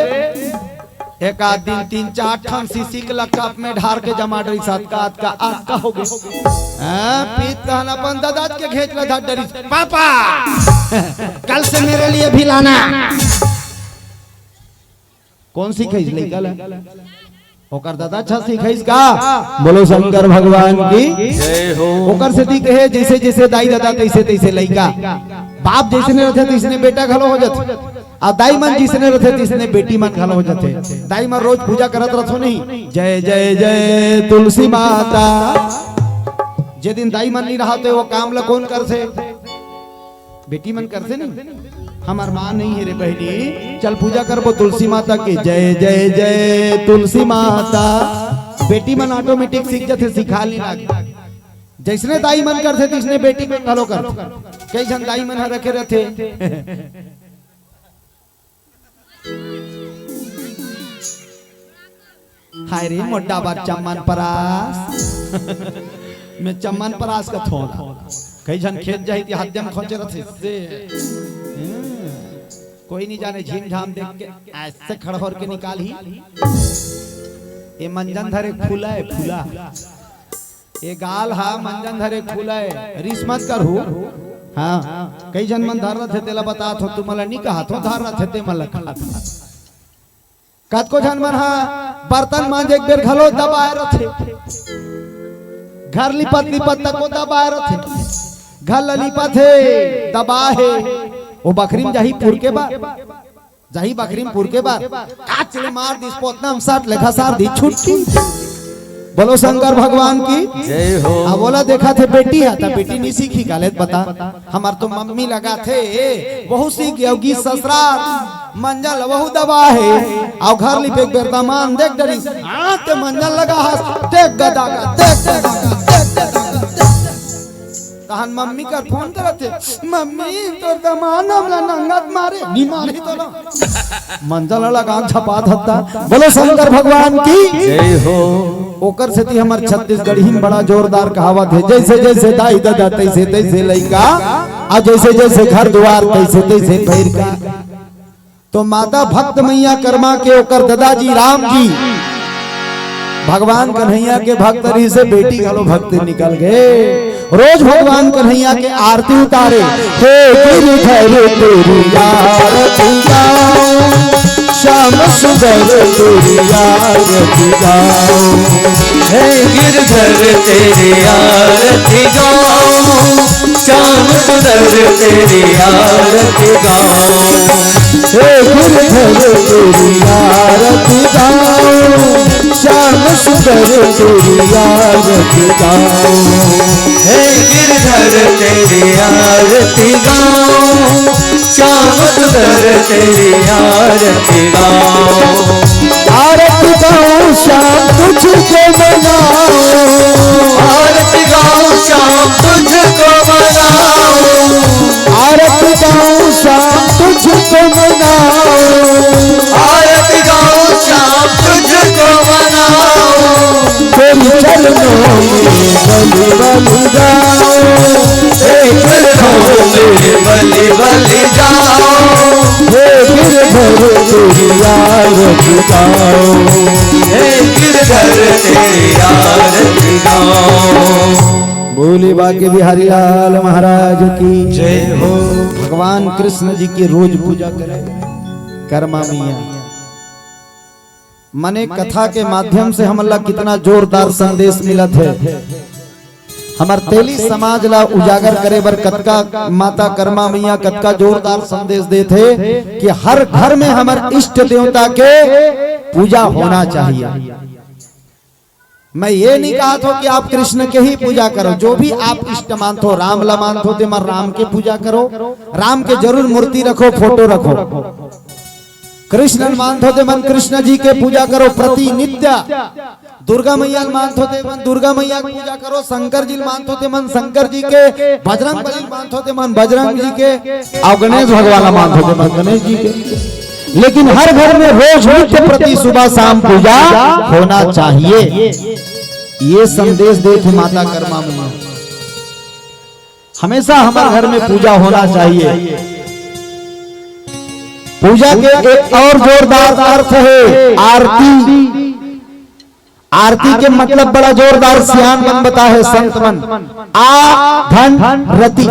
एक आध दिन तीन चार ठन शिशी ला कप में ढार के जमा डरिस, अतका, अतका, अतका हो गे। हाँ, पीस तहन अपन ददा के घेंच ला धर डरिस, "पापा, कल से मेरे लिए भी लाना।" कोन सिखाइस लइका ला? ओकर ददा अच्छा सिखाइस का? बोलो शंकर भगवान की। जय हो। ओकर सेती कहे, जइसे जइसे दाई ददा तइसे तइसे लइका। बाप जइसने रथे तइसने बेटा घलो हो जथे। अउ दाई मन जइसने रथे तइसने बेटी मन घलो हो जथे। दाई मन रोज पूजा करत रथो नहीं, "जय जय जय तुलसी माता।" जे दिन दाई मन नहीं रहा तो वो काम ला कोन करथे? बेटी मन करथे नहीं? हमर माँ नहीं हे रे बहिनी, चल पूजा करबो तुलसी माता के, "जय जय जय तुलसी माता।" बेटी मन ऑटोमेटिक सीख जथे, सिखा नहीं लागे। जइसने दाई मन करथे, तइसने बेटी मन घलो करथे। कई झन दाई मन ह रखे रथे। हाय रे मोड्डा बर चम्मन परास। मैं चम्मन परास का थोड़ा। कई झन खेत जाही ती हाथ में खोंचे रथे से। कोई नहीं जाने, झीम झाम देख के ऐसे खड़होर के निकालही। ये मंजन धरे फूला है, फूला। ये गाल हा मंजन धरे फूला है, रिस मत करहू। हाँ, कई झन मन धर रथे तेला बतात हो, तुमला नहीं कहा थो धर रथे ते मन ला कहा। कतको झन मन हा बर्तन मांजे एक बेर घलो दबाए रथे, घर लिपत लिपत तको दबाए रथे, घर ल लिपत हे, दबा हे, वो बखरी म जाही पुरके बर, जाही बखरी म पुरके बर, काच ले मार दिस पोतना म सट ले घसार दी छुट्टी। बोलो शंकर भगवान की। जय हो। अब बोला देखा थे बेटी है त बेटी नहीं सीखी, गलत बता। हमार तो मम्मी लगा थे, वहू सीख गया होगी ससुराल। मंजन ल वहू दबा हे, अउ घर लिपे एक बेर दमान देख डरिस, हाँ, ते मंजन लगा हस, देख गदा का, देख गदा का, देख गदा का, देख। तहन मम्मी कर फोन करत हे, "मम्मी, तोर दमान हमला नंगत मारे, नी मारे तो ना।" मंजन ल लगान छपा धत्ता। बोलो शंकर भगवान की। जय हो। ओकर सेती हमर छत्तीसगढ़ी म बड़ा जोरदार कहावत हे, "जैसे जैसे दाई ददा, तैसे तैसे लइका, आ जैसे जैसे घर दुआर, तैसे तैसे भैर का।" तो माता भक्त मैया करमा के ओकर ददाजी राम जी भगवान कन्हैया के भक्त रहिसे, बेटी घलो भक्त निकल गए। रोज भगवान कन्हैया के आरती उतारे, "हे गिरधर तेरी आरती गाऊं, श्याम सुंदर तेरी आरती गाऊं।" हे गिरधर तेरी आरती गाऊं, श्याम सुंदर तेरी आरती गाऊं। हे गिरधर तेरी आरती गाऊं, श्याम सुंदर तेरी आरती गाऊं। हे गिरधर तेरी आरती गाऊं, श्याम सुंदर तेरी आरती गाऊं। आरती गाऊं श्याम तुझको मनाऊं। आरती गाऊं श्याम तुझको मनाऊं। आरती गाऊं श्याम तुझको मनाऊं। आरती गाऊं श्याम तुझको मनाऊं। तेरी चरणों में बलि बलि जाऊं। तेरी चरणों में बलि बलि जाऊं। हे गिरधर तेरी आरती गाऊं। हे गिरधर तेरी आरती गाऊं। बोले बांके बिहारी लाल महाराज की जय हो। भगवान कृष्ण जी के रोज पूजा करे करमा मैया। मने कथा के माध्यम से हमन ला कितना जोरदार संदेश मिलत हे। हमर तेली समाज ला उजागर करे बर कतका माता करमा मैया कतका जोरदार संदेश देत हे कि हर घर में हमर इष्ट देवता के पूजा होना चाहिए। मैं ये नहीं कहा था कि आप कृष्ण के ही पूजा करो, जो भी आप इष्ट मानथो, राम ला मानथो ते मन राम के पूजा करो, राम के जरूर मूर्ति रखो, फोटो रखो। कृष्ण मानथो ते मन कृष्ण जी के पूजा करो, प्रतिनित्य। दुर्गा मैया ल मानथो ते मन दुर्गा मैया के पूजा करो, शंकर जी ल मानथो ते मन शंकर जी के, बजरंग बली ल मानथो ते मन बजरंग जी के, अउ गणेश भगवान ल मानथो ते मन गणेश जी के। लेकिन हर घर में रोज नित्य प्रति सुबह शाम पूजा होना चाहिए। ये संदेश देत हे माता करमा मैया, हमेशा हमारे घर में पूजा होना चाहिए। पूजा के एक और जोरदार अर्थ है आरती। आरती के मतलब बड़ा जोरदार सियान मन बताए हे, संत मन। आ धन रति।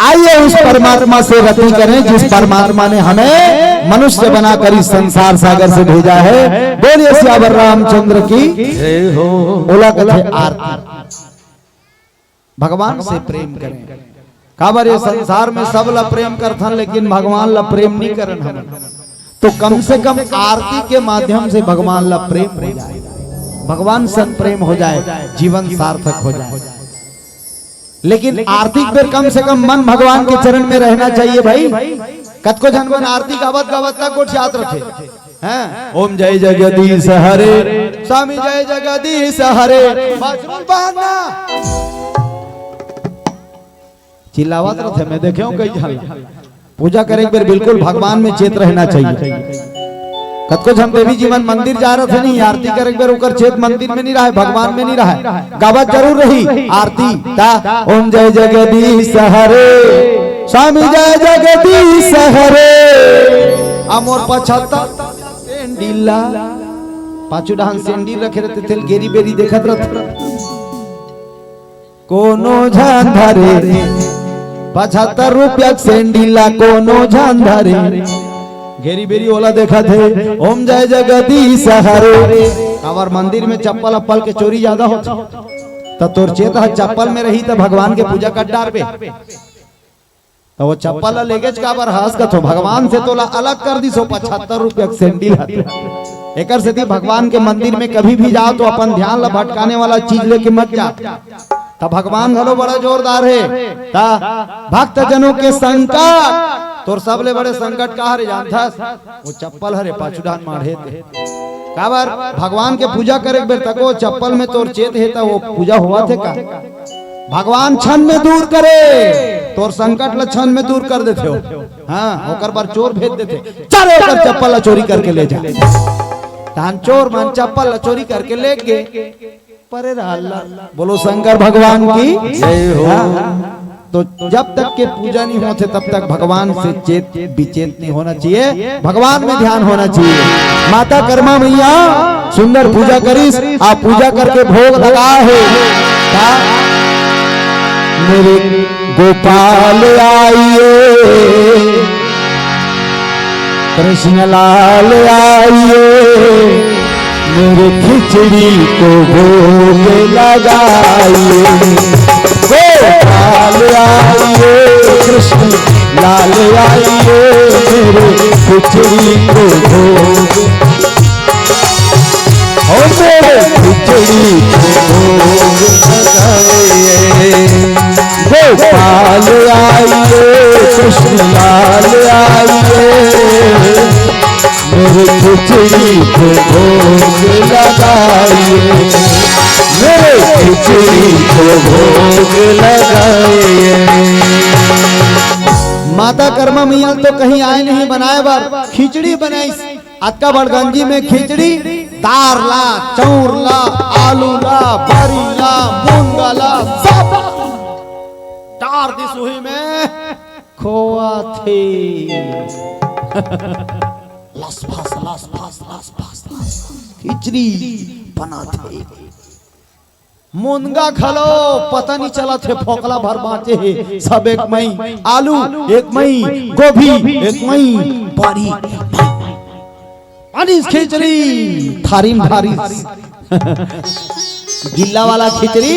आइए उस परमात्मा से रति करें जिस परमात्मा ने हमें मनुष्य बनाकर इस संसार सागर से भेजा है। बोलिए सियावर रामचंद्र की। जय हो। ओला कथे आरती। भगवान से प्रेम करें। काबर ये संसार में सब ला प्रेम करथन, लेकिन भगवान ला प्रेम नहीं करन हमन। तो कम से कम आरती के माध्यम से भगवान ला प्रेम हो जाए, भगवान संग प्रेम हो जाए, जीवन सार्थक हो जाए। लेकिन आरती के बेर कम से कम मन भगवान के चरण में रहना चाहिए भाई। कतको झन मन आरती गावत गावत तक गोठियात रथे। हैं? ओम जय जगदीश हरे, स्वामी जय जगदीश हरे। बाथरूम बाहर ना। चिल्लावत रथे, मैं देखे हूँ कई झन। पूजा करे एक बेर बिल्कुल भगवान में चेत रहना चाहिए। कतको झन देवी जी मन मंदिर जा रथे नहीं, आरती करे बर ओकर चेत मंदिर में नहीं रहे, भगवान में नहीं रहे, गावत जरूर रही आरती। ता ओम जय जगदीश हरे, स्वामी जय जगदीश हरे। आ मोर पचहत्तर सेंडिल ला, पाछू डहान सेंडिल रखे रथे, तेल गेरी बेरी देखत रथे। कोनो झन धरे, पचहत्तर रुपया के सेंडिल ला कोनो झन धरे। गेरी बेरी ओला देखत हे, ओम जय जगदीश हरे। काबर मंदिर में चप्पल अप्पल के चोरी जादा होथे, त तोर चेत ह चप्पल में रही त भगवान के पूजा कर डारबे। त वो चप्पल ला लेगेच काबर हस कथो, भगवान से तोला अलग कर दिस वो पचहत्तर रुपया के सेंडिल ह। एकर सेती भगवान के मंदिर में कभी भी जाओ तो अपन ध्यान ला भटकाने वाला चीज लेके मत जा। त भगवान घलो बड़ा जोरदार हे। त भक्त जनों के संकट, तोर सबले बड़े संकट का हरे जानथस? वो चप्पल हरे, पाछू डाहन माढ़े ते। काबर भगवान के पूजा करे बेर तको चप्पल में तोर चेत हे त वो पूजा होवत हे का? भगवान क्षण में दूर करे, तोर संकट ल क्षण में दूर कर देथे हो। हाँ, ओकर बर चोर भेज देथे, चल ओकर चप्पल ल चोरी करके ले जा। तहन चोर मन चप्पल ल चोरी करके ले गे, परे रहल ला। बोलो शंकर भगवान की जय हो। हाँ, तो जब तक के पूजा नहीं होथे तब तक भगवान से चेत विचेत नहीं होना चाहिए, भगवान में ध्यान होना चाहिए। माता कर्मा मैया सुंदर पूजा करिस, आप पूजा करके भोग लगा हे। का? मेरे गोपाल आइए, कृष्ण लाल आइए, मेरे खिचड़ी को भोग लगाइए। गोपाल आइए, कृष्ण लाल आइए, मेरे खिचड़ी को भोग, ओ मेरे खिचड़ी को भोग लगाइए। गोपाल आइए, कृष्ण लाल आइए, मेरे खिचड़ी को भोग लगाइए, मेरे खिचड़ी को भोग लगाइए। माता कर्मा मैया तो कहीं आए नहीं बनाए बर, खिचड़ी बनाइस। अतका बड़ गंजी में खिचड़ी, दार ला, चाउर ला, आलू ला, बरी ला, मूंगा ला, सब डार दिस उही में, खोआ थे। लस फस, लस फस, लस फस, लस फस। खिचड़ी बनाथे। मुनगा घलो पता नहीं चलत हे, फोकला भर बांचे हे। सब एक मई आलू, एक मई गोभी, एक मई बरी। पानी खिचड़ी थारी म ढारिस। गिल्ला वाला खिचड़ी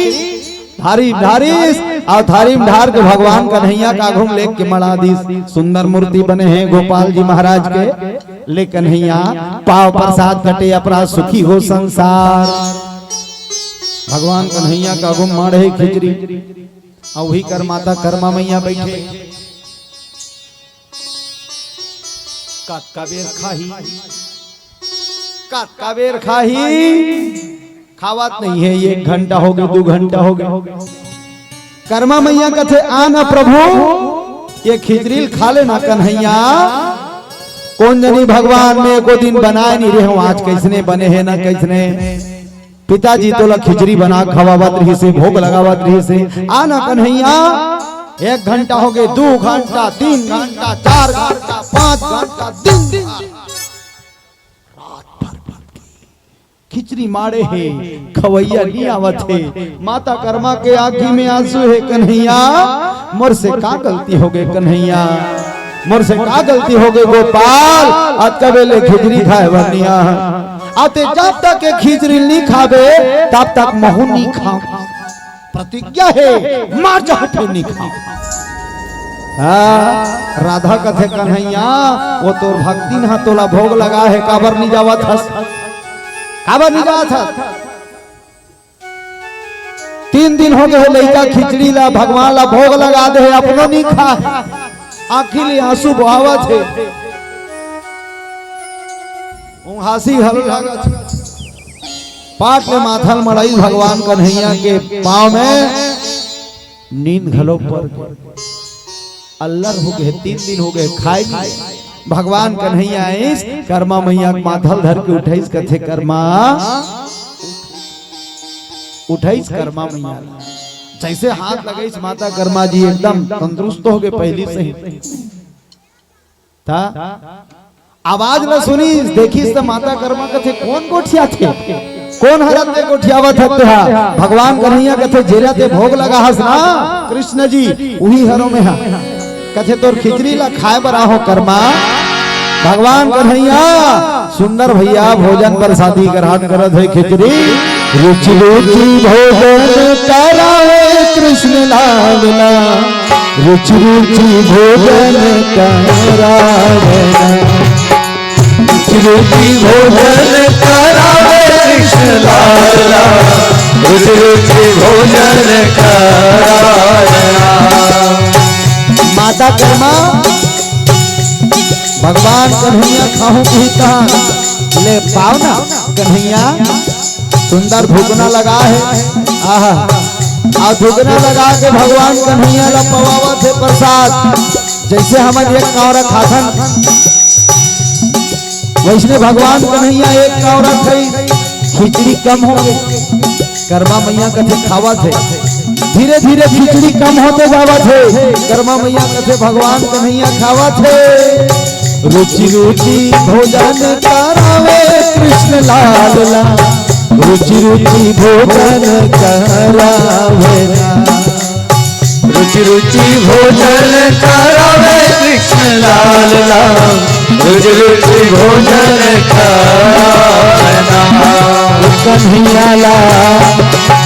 थारी म ढारिस, अउ थारी म ढार के भगवान कन्हैया के आघू म लेग के मड़ा दिस। सुंदर मूर्ति बने हे गोपाल जी महाराज के। ले कन्हैया, पाव प्रसाद कटे अपराध, सुखी हो संसार। भगवान कन्हैया के आघू म माढ़े खिचड़ी, अउ उही कर माता कर्मा मैया बइठे। कतका बेर खाही, कतका बेर खाही, खावत नहीं हे। एक घंटा होगे, दू घंटा होगे। कर्मा मैया कथे, "आ ना प्रभु, ये खिचड़ी ल खा लेना कन्हैया।" कोन जनी भगवान, मैं एको दिन बनाए नहीं रहे हूँ, आज कइसने बने हे ना कइसने। पिताजी तोला खिचड़ी बना खवावत रहिसे, भोग लगावत रहिसे। आ ना कन्हैया, एक घंटा होगे, दू घंटा, तीन घंटा, चार घंटा, पाँच घंटा, दिन, दिन रात भर खिचड़ी माढ़े हे, खवैया नी आवत हे। माता कर्मा के आँखी में आंसू हे, "कन्हैया, मोर से का गलती होगे कन्हैया, मोर से का गलती होगे गोपाल, अतका बेर ले खिचड़ी खाए बर नी आ।" अउ ते जब तक ये खिचड़ी नी खाबे, तब तक महूं नी खांव। प्रतिज्ञा हे, मर जाहूं फेर नी खांव। हाँ, राधा कथे, "कन्हैया, वो तोर भक्तिन हा तोला भोग लगा हे, काबर नी जावत हस? काबर नी जावत हस?" तीन दिन होगे हे, लइका खिचड़ी ला, भगवान ला भोग लगा दे हे, अपनो नी खा, आँखी ले आंसू बहावत हे, उंघासी घलो लागत हे। पाट ले माथा ल मड़ाई भगवान कन्हैया के पाँव में, नींद घलो पर गे। अल्लर होगे, तीन दिन होगे, खाए नहीं। भगवान कन्हैया आइस, करमा मैया के माथा ल धर के उठाइस, कथे, "करमा।" उठाइस करमा मैया ल। जइसे हाथ लगाइस माता करमा जी एकदम तंदुरुस्त हो गे पहिली से ही। त आवाज ल सुनिस, देखिस त माता करमा कथे, "कोन गोठियाथे? कोन हरत ते गोठियावत हस तेहा?" भगवान कन्हैया कथे, "जेला ते भोग लगा हस ना कृष्ण जी, उही हरो में हा।" कथे, "तोर खिचड़ी ला खाए बर आहो करमा।" भगवान कन्हैया सुंदर भैया भोजन प्रसादी ग्रहण करत हे खिचड़ी। "रुचि रुचि भोजन करावे कृष्ण लाल ना, रुचि रुचि भोजन करावे ना।" रुचि रुचि भोजन करावे कृष्ण लाला, रुचि रुचि भोजन करावे ना। माता करमा भगवान कन्हैया खाहूं कही तहां ले पाव ना कन्हैया। सुंदर धुकना लगा हे, आहा, अउ धुकना लगा के भगवान कन्हैया ला पवावत हे प्रसाद। जइसे हमन एक कौरा खाथन, वइसने भगवान कन्हैया एक कौरा खाई, खिचड़ी कम हो गे। करमा मैया कथे खावत हे, धीरे धीरे खिचड़ी कम होते जावत हे। करमा मैया कथे भगवान कन्हैया खावत हे। रुचि रुचि भोजन करावे कृष्ण लाल ला, रुचि रुचि भोजन करावे ना। रुचि रुचि भोजन करावे कृष्ण लाल ला, रुचि रुचि भोजन करावे ना। कन्हैया ला,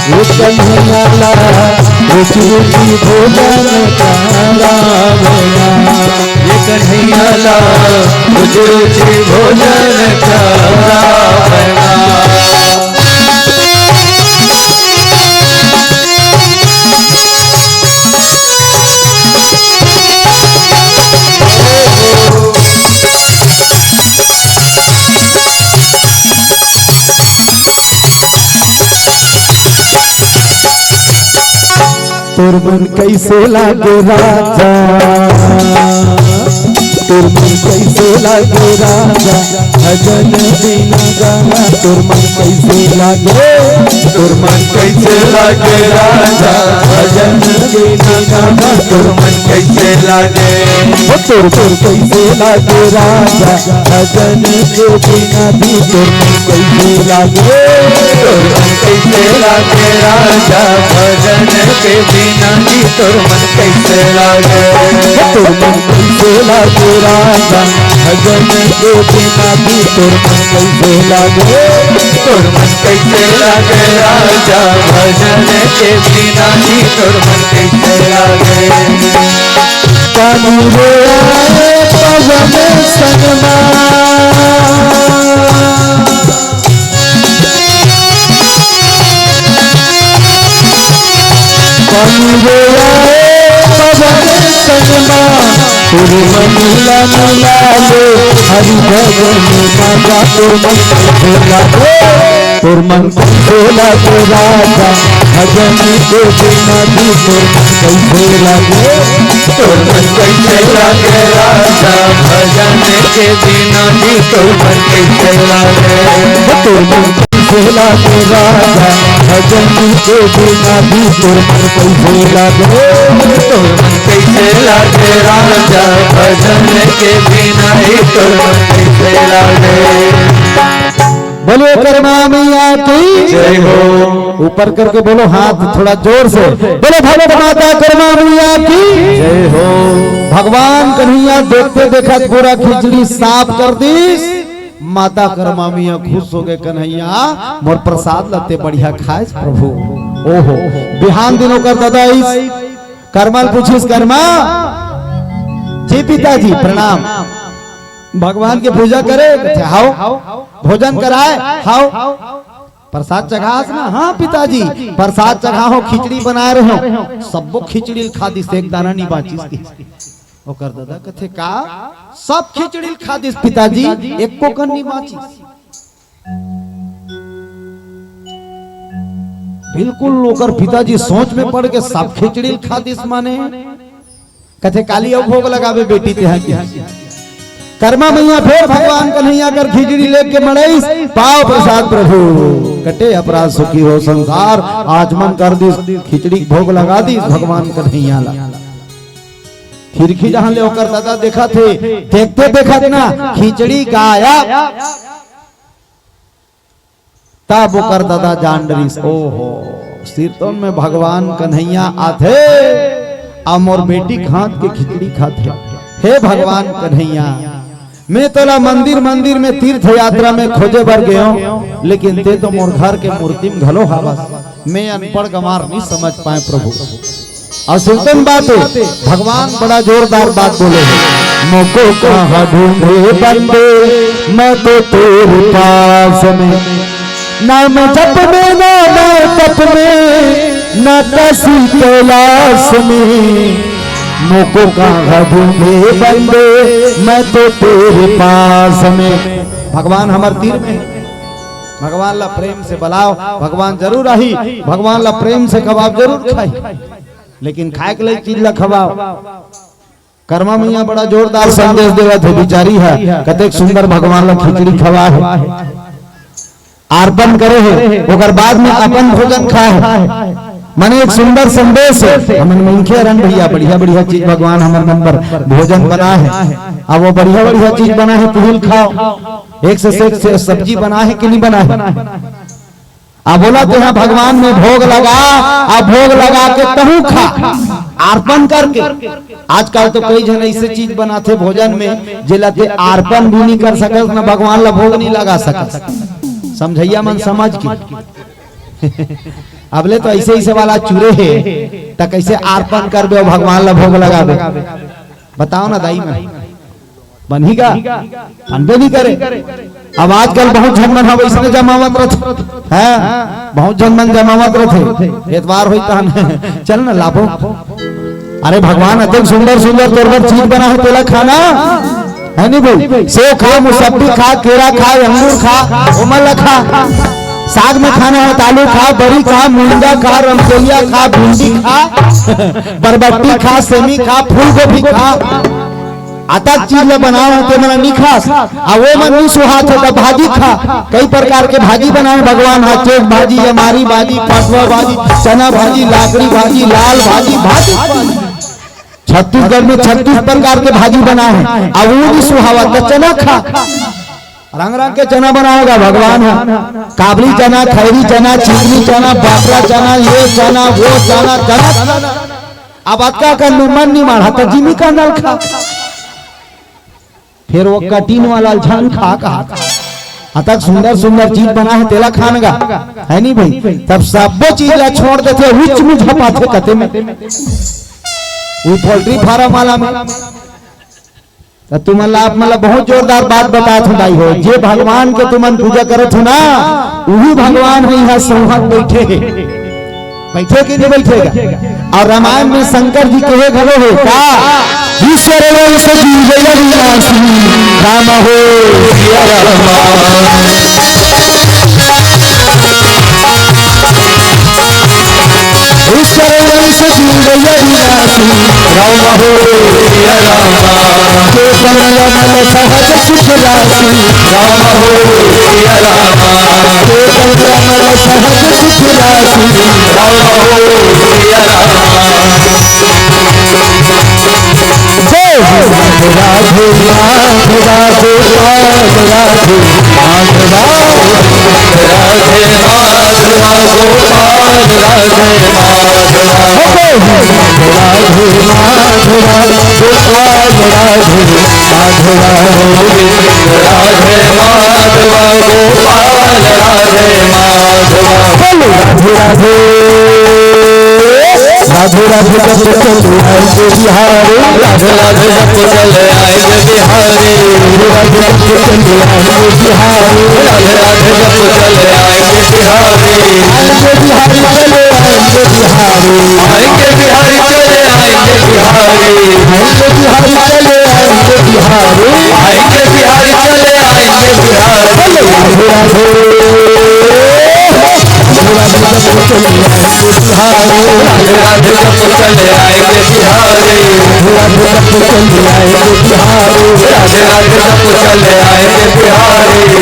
कन्हैया ला, रुचि रुचि भोजन करावे ना। ये कन्हैया ला, रुचि रुचि भोजन करावे ना। तोर मन कइसे लागे राजा, तोर मन कइसे लागे राजा, भजन बिना गाना। तोर मन कइसे लागे, तोर मन कइसे लागे राजा, भजन बिना गाना। तोर मन कइसे लागे, ओ तोर मन कइसे लागे राजा, भजन के बिना भी। तोर मन कइसे लागे, तोर मन कइसे लागे राजा, भजन के बिना जी। तोर मन कइसे लागे, तोर मन कइसे लागे राजा, भजन के बिना जी। तोर मन कइसे लागे, तोर मन कइसे लागे राजा, भजन के बिना जी। तोर मन कइसे लागे। पानी रे आए पवन संगमा, पानी रे आए पवन संगमा, तोर मन ला मिला ले हरि भजन मा गा। तोर मन कइसे लागे, तोर मन कइसे लागे राजा, भजन के बिना जी। तोर मन कइसे लागे, तोर मन कइसे लागे राजा, भजन के बिना जी। तोर मन कइसे लागे, तोर मन कइसे लागे राजा, भजन के बिना जी। तोर मन कइसे लागे, तोर मन कइसे लागे राजा, भजन के बिना जी। तोर मन कइसे लागे। बोलो करमा मैया की जय हो। ऊपर करके बोलो हाथ थोड़ा जोर से। बोलो भारत माता करमा मैया की जय हो। भगवान कन्हैया देखते देखत पूरा खिचड़ी साफ कर दिस। माता करमा मैया खुश हो गे, "कन्हैया मोर प्रसाद ला ते बढ़िया खाएस प्रभु।" ओहो, बिहान दिन ओकर ददा आइस, करमा ल पूछिस, "करमा।" "जी पिताजी, प्रणाम।" "भगवान के पूजा करे?" कथे, "हाव।" "भोजन कराए?" "हाव।" "प्रसाद चघास ना?" "हाँ पिताजी, प्रसाद चघाहों, खिचड़ी बनाए रहेंव।" "सब्बो खिचड़ी ल खा दिस, एक दाना नी बांचिस।" ओकर ददा कथे, "का?" "सब खिचड़ी ल खा दिस पिताजी, एको कन नी बांचिस।" बिल्कुल ओकर पिताजी सोच में पड़ के, "सब खिचड़ी ल खा दिस माने?" कथे, "काली अउ भोग लगाबे बेटी तेहा के?" करमा मइया फेर भगवान कन्हैया कर खिचड़ी लेके मड़ाइस, पाव प्रसाद प्रभु। कटे अपराध सुखी हो संसार, आचमन कर दिस, खिचड़ी भोग लगा दिस भगवान कन्हैया ला। खिड़की डहन ले ओकर दादा देखत हे, देखते देखत ना खिचड़ी गायब। तब ओकर दादा जान डरिस, ओहो, सिरतोन में भगवान कन्हैया आथे, अउ मोर बेटी खात के खिचड़ी खाथे। हे भगवान कन्हैया, मैं तोला मंदिर मंदिर में तीर्थ यात्रा में खोजे बर गेंव, लेकिन तें तो मोर घर के मूर्ति में घलो हवस। मैं अनपढ़ गंवार नइ समझ पाएंव प्रभु। अउ सुनतन बात हे, भगवान बड़ा जोरदार बात बोले हे, "मोको कहाँ ढूंढे बंदे, मैं तो तेरे पास में, ना मैं जप में, ना मैं तप में, ना काशी कैलाश में, मोको कहाँ ढूंढे बंदे, मैं तो तेरे पास में।" भगवान हमर तीर में, भगवान ला प्रेम से बलाव, भगवान जरूर आही, भगवान ला प्रेम से कबाब जरूर खाही। लेकिन खाए के लायक चीज ला खवाव। करमा मइया बड़ा जोरदार संदेश देवत हे, बिचारी हे, कतेक सुंदर भगवान ला खिचड़ी खवा हे, अर्पण करे हे, ओकर बाद में अपन भोजन खाए हे। माने एक सुंदर संदेश हे। हमन मनखे हरन भैया, बढ़िया बढ़िया चीज भगवान हमर मन बर भोजन बनाए हे, अब वो बढ़िया बढ़िया चीज बनाए हे, तुहिल खाव, एक से एक से सब्जी बनाए हे कि नहीं बनाए हे? अब बोला तेहा भगवान में भोग लगा, अब भोग लगा के तहूं खा, अर्पण करके। आजकल तो कई झन ऐसे चीज बनाथे भोजन में, जेला ते अर्पण भी नहीं कर सकस, ना भगवान ला भोग नहीं लगा सकस। समझइया मन समझ के। अब ले तो ऐसे ऐसे वाला चुरे हे, त कैसे अर्पण करबे अउ भगवान ला भोग लगाबे? बताव ना दाई मन। बनही का? बनबे नहीं करे। अब आजकल बहुत झन मन ह वैसने जमावत रथे, हैं? बहुत झन मन जमावत रथे। एतवार होई तहन चल न लाबो। अरे भगवान अतेक सुंदर सुंदर तोर बर चीज बना हे, तेला खाना हे नहीं भाई? सेव खा, मुसब्बी खा, केरा खा, अंगूर खा, ओमन ला खा। साग में खाना हे त आलू खा, बरी खा, मुनगा खा, रमकेलिया खा, भिंडी खा, बरबट्टी खा, सेमी खा, फूलगोभी खा। अतक चीज ल बनाए हे, तेमन नी खास, आ वो मन नी सुहात हे, त भाजी खा। कई प्रकार के भाजी बनाए हे भगवान ह, चोख भाजी, अमारी भाजी, पटवा भाजी, चना भाजी, लाकड़ी भाजी, लाल भाजी, भाजी। छत्तीसगढ़ में छत्तीस प्रकार के भाजी बनाए हे, आ वो नी सुहावत, त चना खा। रंग रंग के चना बनाए हे भगवान ह, काबली चना, खैरी चना, चिकनी चना, बाटरा चना, ये चना, वो चना, चना। अब अतका कन में मन नी माढ़ा, त जिमी कन ल खा। फेर वो कटिन वाला झन खा कहा। अतक सुंदर सुंदर चीज बनाए हे, तेला खान गा, हे नहीं भाई? तब सब्बो चीज ला छोड़ देथे, उच्च में झपाथे कते में। वो पोल्ट्री फार्म वाला में। त तुमन ला, आप मन ला बहुत जोरदार बात बतात हूँ दाई हो, जे भगवान के तुमन पूजा करत हो ना, उही भगवान ह इहाँ संहत बैठे हे। बैठे कि नहीं बैठेगा? अउ रामायण में शंकर जी कहे घलो हे का, "ईश्वर वंश जीव जय विनाशी, राम हो सिया राम।" ईश्वर वंश जीव जय विनाशी, राम हो सिया राम। केवल रमन सहज सुख राशि, राम हो सिया राम। केवल रमन सहज सुख राशि, राम हो सिया राम। जय हो। राधे माधवा गोपाल राधे माधवा। राधे माधवा गोपाल राधे माधवा। जय हो। राधे माधवा गोपाल राधे माधवा। राधे माधवा गोपाल राधे माधवा। बोलो राधे राधे। राधे राधे जप चले आएंगे बिहारी। राधे राधे जप चले आएंगे बिहारी। राधे राधे जप चले आएंगे बिहारी। राधे राधे जप चले आएंगे बिहारी। आएंगे बिहारी चले आएंगे बिहारी। आएंगे बिहारी चले आएंगे बिहारी। आएंगे बिहारी चले आएंगे बिहारी। आएंगे बिहारी चले आएंगे बिहारी। बोलो राधे राधे। राधे राधे जप चले आएंगे बिहारी। राधे राधे जप चले आएंगे बिहारी। राधे राधे जप चले आएंगे बिहारी। राधे राधे जप चले आएंगे बिहारी।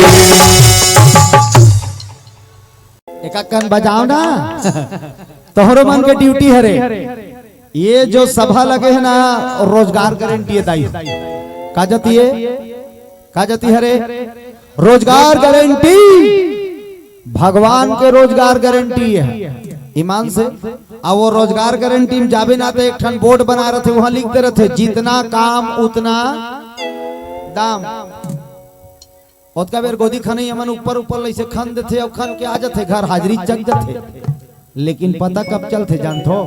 एक कन बजाओ ना, तोहरो मन के ड्यूटी हरे। ये जो सभा लगे है ना, रोजगार गारंटी है दाई। का जाती है, का जाती हरे? रोजगार गारंटी, भगवान के रोजगार गारंटी है। ईमान से, अब वो रोजगार गारंटी में जाबे ना, तो एक ठन बोर्ड बना रहते, वहां लिख दे रहते, "जितना काम उतना दाम।" ओतका बेर गोदी खनई हमन ऊपर ऊपर लइसे खन देथे, अउ खन के आ जाथे घर, हाजिरी चक जाथे। लेकिन पता कब चलथे जानथो?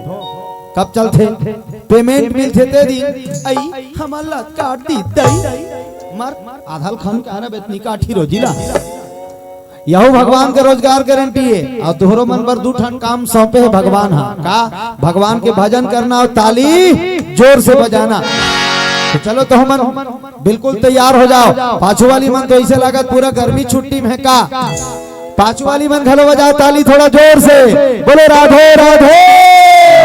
कब चलथे? पेमेंट मिलथे ते दिन, "अई, हमर ला काट दी दई।" मर, आधा ल खन के आना बेतनी काठी रोजी ला। यहू भगवान के रोजगार गारंटी है। अउ तोहरो मन बर दू ठन काम सौंपे है भगवान हा। का? भगवान के भजन करना अउ ताली जोर से बजाना। तो चलो तो हमन बिल्कुल तैयार हो जाओ। पाछू वाली मन तो ऐसे लागत पूरा गर्मी छुट्टी में है का? पाछू वाली मन घलो बजाओ ताली थोड़ा जोर से। बोलो राधे राधे।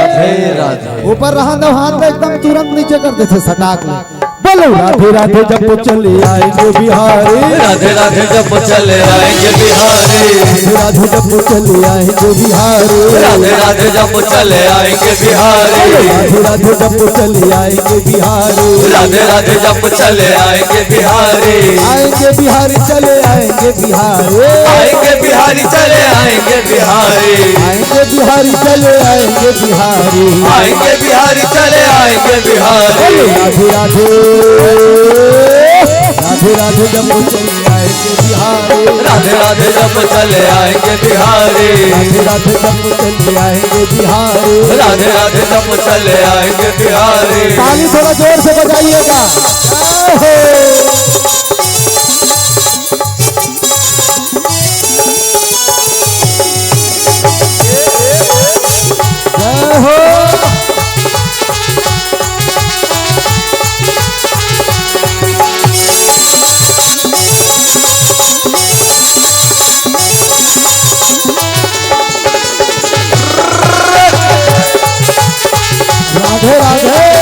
राधे राधे। ऊपर रहन दो, हाथ में एकदम तुरंत नीचे कर देथे सटाक ले। बोलो राधे राधे जप चले आएंगे बिहारी। राधे राधे जप चले आएंगे बिहारी। राधे राधे जप चले आएंगे बिहारी। राधे राधे जप चले आएंगे बिहारी। राधे राधे जप चले आएंगे बिहारी। राधे राधे जप चले आएंगे बिहारी। आएंगे बिहारी, चले आएंगे बिहारी। आएंगे बिहारी, चले आएंगे बिहारी। आएंगे बिहारी, चले आएंगे बिहारी। आएंगे बिहारी, चले आएंगे बिहारी। बोलो राधे राधे। राधे राधे जप चले आएंगे बिहारी। राधे राधे जप चले आएंगे बिहारी। राधे राधे जप चले आएंगे बिहारी। राधे राधे जप चले आएंगे बिहारी। ताली थोड़ा जोर से बजाइएगा। जय हो। जय हो। राधे राधे।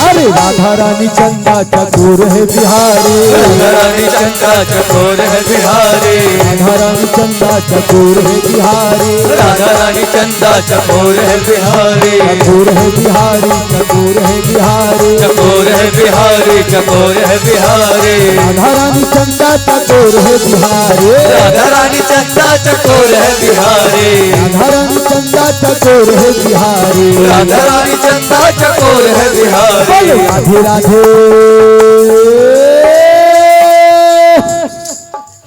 अरे राधा रानी चंदा चकोर है बिहारी। राधा रानी चंदा चकोर है बिहारी। राधा रानी चंदा चकोर है बिहारी। राधा रानी चंदा चकोर है बिहारी। चकोर है बिहारी, चकोर है बिहारी। चकोर है बिहारी, चकोर है बिहारी। राधा रानी चंदा चकोर है बिहारी। राधा रानी चंदा चकोर है बिहारी। राधा रानी चंदा चकोर है बिहारी। राधा रानी चंदा चकोर है बिहारी। बोलो राधे राधे।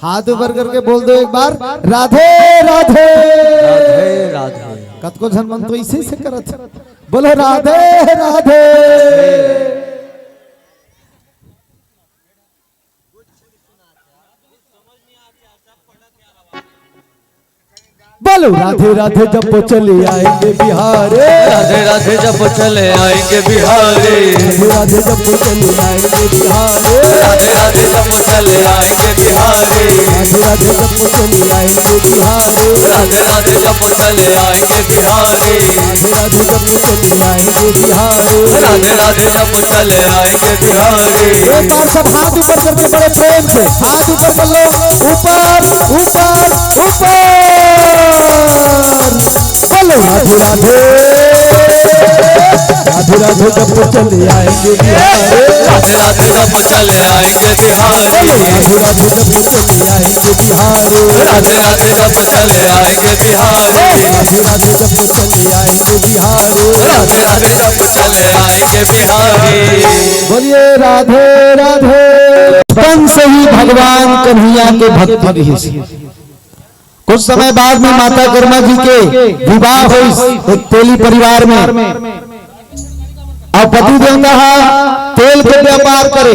हाथ ऊपर करके बोल दो एक बार, राधे राधे। राधे राधे। कतको झन मन तो इसी से करत। बोलो राधे राधे। बोलो राधे राधे जप चले आएंगे बिहारी। राधे राधे जप चले आएंगे बिहारी। राधे राधे जप चले आएंगे बिहारी। राधे राधे जप चले आएंगे बिहारी। राधे राधे जप चले आएंगे बिहारी। राधे राधे जप चले आएंगे बिहारी। राधे राधे जप चले आएंगे बिहारी। राधे राधे जप चले आएंगे बिहारी। एक बार सब हाथ ऊपर करके बड़े प्रेम से हाथ ऊपर कर लो, ऊपर, ऊपर, ऊपर। बोलो राधे राधे। राधे राधे जप चले आएंगे बिहारी। राधे राधे जप चले आएंगे बिहारी। बोलो राधे राधे जप चले आएंगे बिहारी। राधे राधे जप चले आएंगे बिहारी। राधे राधे जप चले आएंगे बिहारी। राधे राधे जप चले आएंगे बिहारी। बोलिए राधे राधे। बचपन से ही भगवान कन्हैया के भक्त रहिस। कुछ समय बाद में माता कर्मा जी के विवाह होइस एक तेली परिवार में। अब पति देवता हा तेल के व्यापार करे,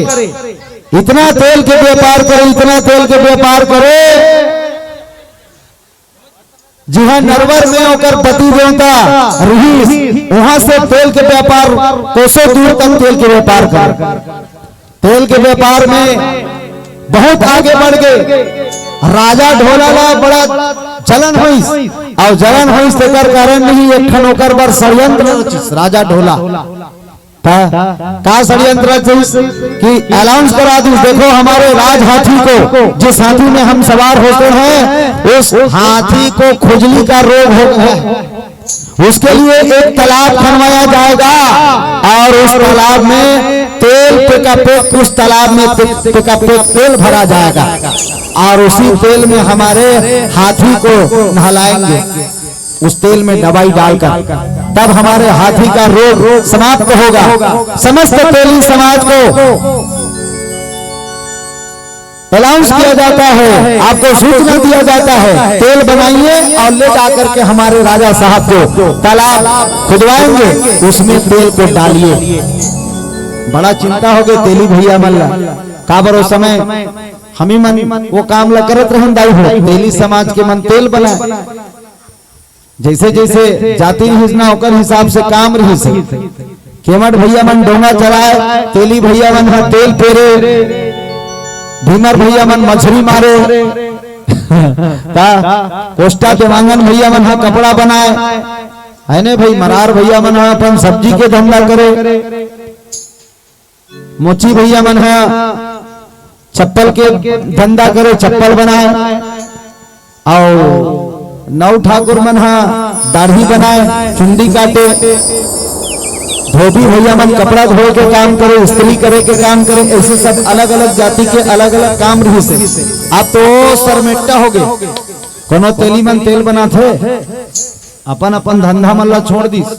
इतना तेल के व्यापार करे, इतना तेल के व्यापार करे, जिहां नरवर में ओकर पति देवता रहिस, वहां से तेल के व्यापार कोसों दूर तक तेल के व्यापार करे। तेल के व्यापार में बहुत आगे बढ़ गए। राजा ढोला ला बड़ा जलन होइस, अउ जलन होइस तेकर कारण नहीं, एक ठन ओकर बर षड्यंत्र रचिस राजा ढोला। का, का षड्यंत्र रचिस कि अनाउंस करा दिस, "देखो, हमारे राज हाथी को, जिस हाथी में हम सवार होते हैं, उस हाथी को खुजली का रोग हो गया है, उसके लिए एक तालाब खनवाया जाएगा और उस तालाब में तेल पेकापेक, उस तालाब में पे-, पेकापेक तेल भरा जाएगा और उसी तेल में हमारे हाथी को नहलाएंगे, उस तेल में दवाई डालकर, तब हमारे हाथी का रोग समाप्त होगा।" समस्त तेली समाज को अनाउंस किया जाता है, आपको सूचना दिया जाता है, "तेल बनाइए और ले जाकर के हमारे राजा साहब को तालाब खुदवाएंगे, उसमें तेल को डालिए।" बड़ा चिंता हो गए तेली भैया मन ला, काबर ओ समय हमी मन वो काम ला करत रहन दाई हो, तेली समाज के मन तेल बनाए। जैसे जैसे जाति रिहिस ना, ओकर हिसाब से काम रिहिस। केमट भैया मन डोंगा चलाए, तेली भैया मन ह तेल पेरे, भीमर भैया मन मछरी मारे, का कोष्टा देवांगन भैया मन ह कपड़ा बनाए, है ने भाई, मरार भैया मन ह अपन सब्जी के धंधा करे, मोची भैया मन ह चप्पल के धंधा करे, चप्पल बनाए, अउ नौ ठाकुर मन ह दाढ़ी बनाए, चुंडी काटे, धोबी भैया मन कपड़ा धोए के काम करे, इस्त्री करे के काम करे, ऐसे सब अलग-अलग जाति के अलग-अलग काम रिहिस हे। अब तो सरमेट्टा हो गए, कोनो तेली मन तेल बनाथे, अपन अपन धंधा मन ला छोड़ दिस,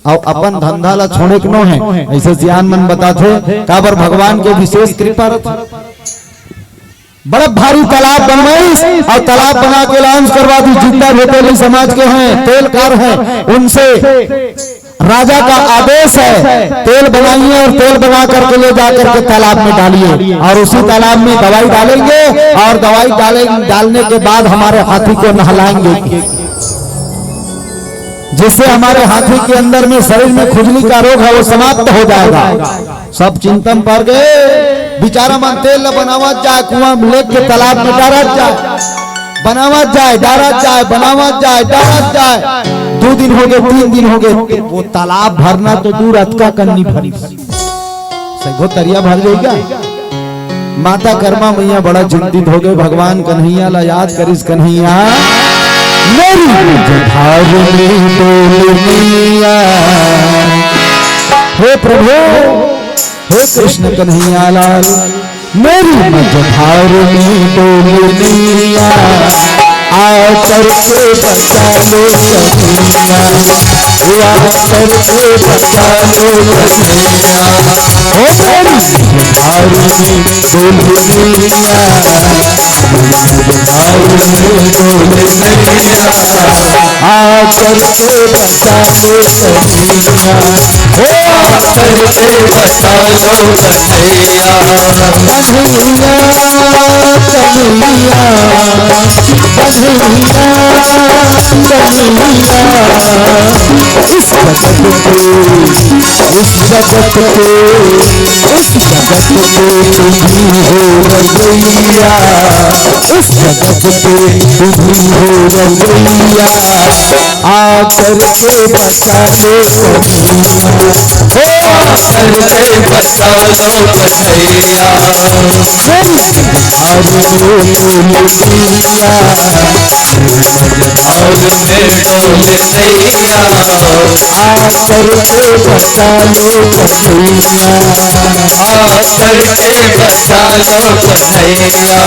अउ अपन धंधा ला छोड़े के नो है, ऐसे सियान मन बताथे, काबर भगवान के विशेष कृपा रथे। बड़ा भारी तालाब बनवाइस अउ तालाब बना के अनाउंस करवा दी, जितना भी तेली समाज के हैं, तेलकार हैं, उनसे राजा का आदेश है, तेल बनाइए और तेल बना करके ले जा करके तालाब में डालिए और उसी तालाब में दवाई डालेंगे और दवाई डाले, डालने के बाद हमारे हाथी को नहलाएंगे, जिससे हमारे हाथी के अंदर में, शरीर में खुजली का रोग है, वो समाप्त हो जाएगा। सब चिंता म पर गए। बेचारा मन तेल ल बनावत जाए, कुआं में लेके तालाब में डारत जाए, बनावत जाए, डारत जाए, बनावत जाए, डारत जाए। दो दिन हो गए, तीन दिन हो गए, वो तालाब भरना तो दूर, अतका कन नी भरिस। सैगो तरिया भर जाई का? माता करमा मैया बड़ा चिंतित हो गए, भगवान कन्हैया ला याद करिस, "कन्हैया, मेरी मझधार में डोल मैया।" हे प्रभु, हे कृष्ण कन्हैया लाल, मेरी मझधार में डोल मैया, आकर के बसा लो कन्हैया, आकर के बसा लो कन्हैया। ओ मेरी मझधार में डोल मैया, मेरी मझधार में डोल मैया, आकर के बसा लो कन्हैया। ओ आकर के बसा लो कन्हैया। कन्हैया, कन्हैया, कन्हैया, कन्हैया। इस जगत के, इस जगत के, इस जगत के तुम ही हो रंगैया, इस जगत के तुम ही हो रंगैया। आकर के बसा लो कन्हैया, ओ आकर के बसा लो कन्हैया। मेरी मझधार में डोल मैया, मेरी मझधार में डोल मैया। आकर के बसा लो कन्हैया, आकर के बसा लो कन्हैया।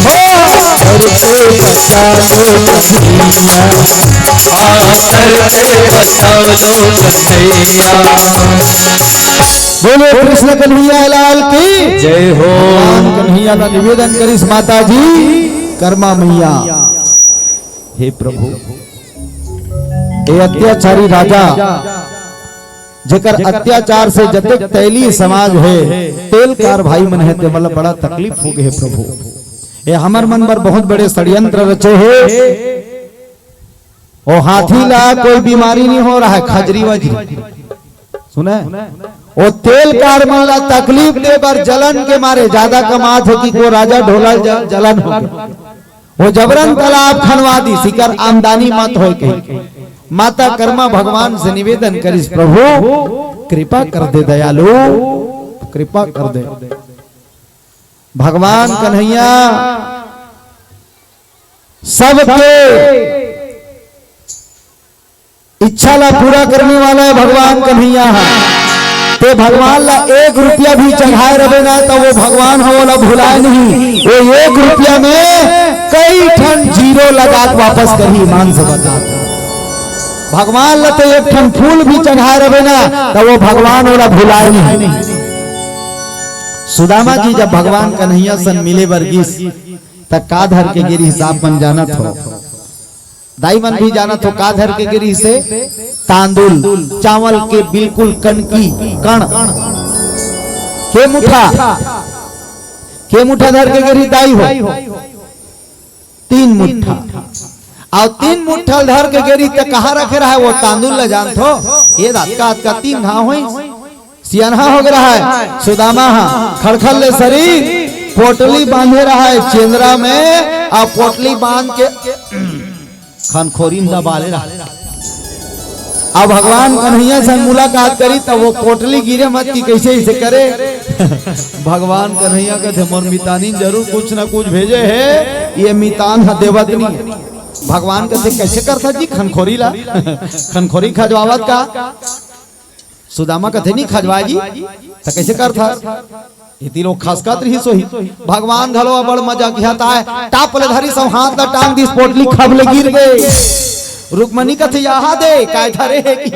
ओ आकर के बसा लो कन्हैया, आकर के बसा लो कन्हैया। बोलो कृष्ण कन्हैया लाल की जय हो। भगवान कन्हैया ला निवेदन करिस माता जी करमा मैया। हे प्रभु, ए अत्याचारी राजा, जेकर अत्याचार से जतेक तैली समाज हे, तेलकार भाई मन हे, ते मतलब बड़ा तकलीफ हो गए हे प्रभु। ए हमर मन बर बहुत बड़े षड्यंत्र रचे हे। ओ हाथी ला कोई बीमारी नहीं हो रहा है, खजरी वजरी। सुने? ओ तेलकार मन ला तकलीफ दे बर जलन के मारे ज्यादा कमात हे कि को राजा ढोला ज-, जलन हो गए। वो जबरन तालाब खनवा दिस, इकर आमदनी मत होय कही। माता कर्मा भगवान से निवेदन करिस, "प्रभु, कृपा कर दे दयालु, कृपा कर दे।" भगवान कन्हैया सबके इच्छा ला पूरा करने वाला है भगवान कन्हैया ह। ते भगवान ला एक रुपया भी चढ़ाए रहे ना, तो वो भगवान ह ओला भुलाए नहीं। वो एक रुपया में कई ठन जीरो लगा के वापस करही, ईमान से बता। भगवान ला तो एक ठन फूल भी चढ़ाए रहे ना, तो वो भगवान ओला भुलाए नहीं। सुदामा जी जब भगवान कन्हैया सन मिले बर गिस, त का धर के गे रिहिस, आप मन जानत हो, दाई मन भी जानत हो, का धर के गे रिहिस हे? तांदुल, चावल के बिल्कुल कनकी, कण। के मुठा, के मुठा धर के गे रिहिस दाई हो? तीन मुठा। अउ तीन मुठा धर के गे रिहिस त कहाँ रखे रहय वो तांदुल ल, जानत हो? ये अतका अतका तीन घांव होइस। सियनहा हो गे रहय सुदामा ह, खड़खड़ ले सरीर, पोटली बांधे रहय चेंदरा में, अउ पोटली बांध के खनखोरी म दबा ले रहय। अब भगवान कन्हैया सन मुलाकात करिस, त वो पोटली गिरे मत कि कइसे अइसे करे। भगवान कन्हैया कथे, "मोर मितानी जरूर कुछ ना कुछ भेजे हे, ये मितान ह देवत नहीं।" भगवान कथे, "कइसे करथा जी खनखोरी ला?" खनखोरी खजवावत का? सुदामा कथे, "नहीं खजवाय जी, त कइसे करथा?" एती लोग खसकत रिहिस होही। भगवान घलो अब्बड़ मजा किहा ताय, टप ले धरिस अउ हाथ ला टांग दिस, पोटली खब ले गिर गे। रुक्मणी कथे, "यहाँ दे, काय धरे हे?" कि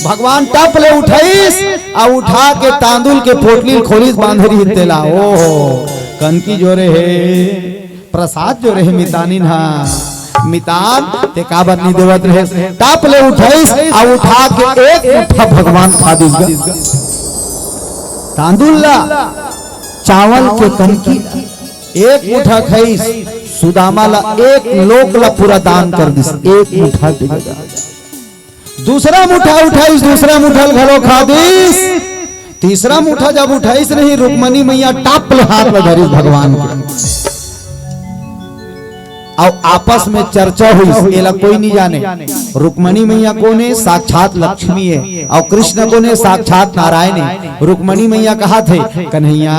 भगवान टप ले उठाइस, अउ उठा के तांदुल के पोटली ल खोलिस, बांधे रिहिस तेला। ओहो, कनकी जोरे हे। प्रसाद जोरे हे मितानिन हा। मितान, ते काबर नी देवत रहे? टप ले उठाइस, अउ उठा के एक मुट्ठा भगवान खा दिस गा। तांदुल ला, चावल के कनकी, एक मुट्ठा खाइस, सुदामा ला एक लोक ला पूरा दान कर दिस, एक मुट्ठा के जगह। दूसरा मुठा उठाइस, दूसरा मुठा ल घलो खा दिस। तीसरा मुठा जब उठाइस नहीं, रुक्मणी मैया टप ले हाथ ल धरिस भगवान के। अउ आपस में चर्चा होइस, एला कोई नहीं जाने। रुक्मणी मैया कोन हे? साक्षात लक्ष्मी हे। अउ कृष्ण कोन हे? साक्षात नारायण हे। रुक्मणी मैया कहाथे, "कन्हैया,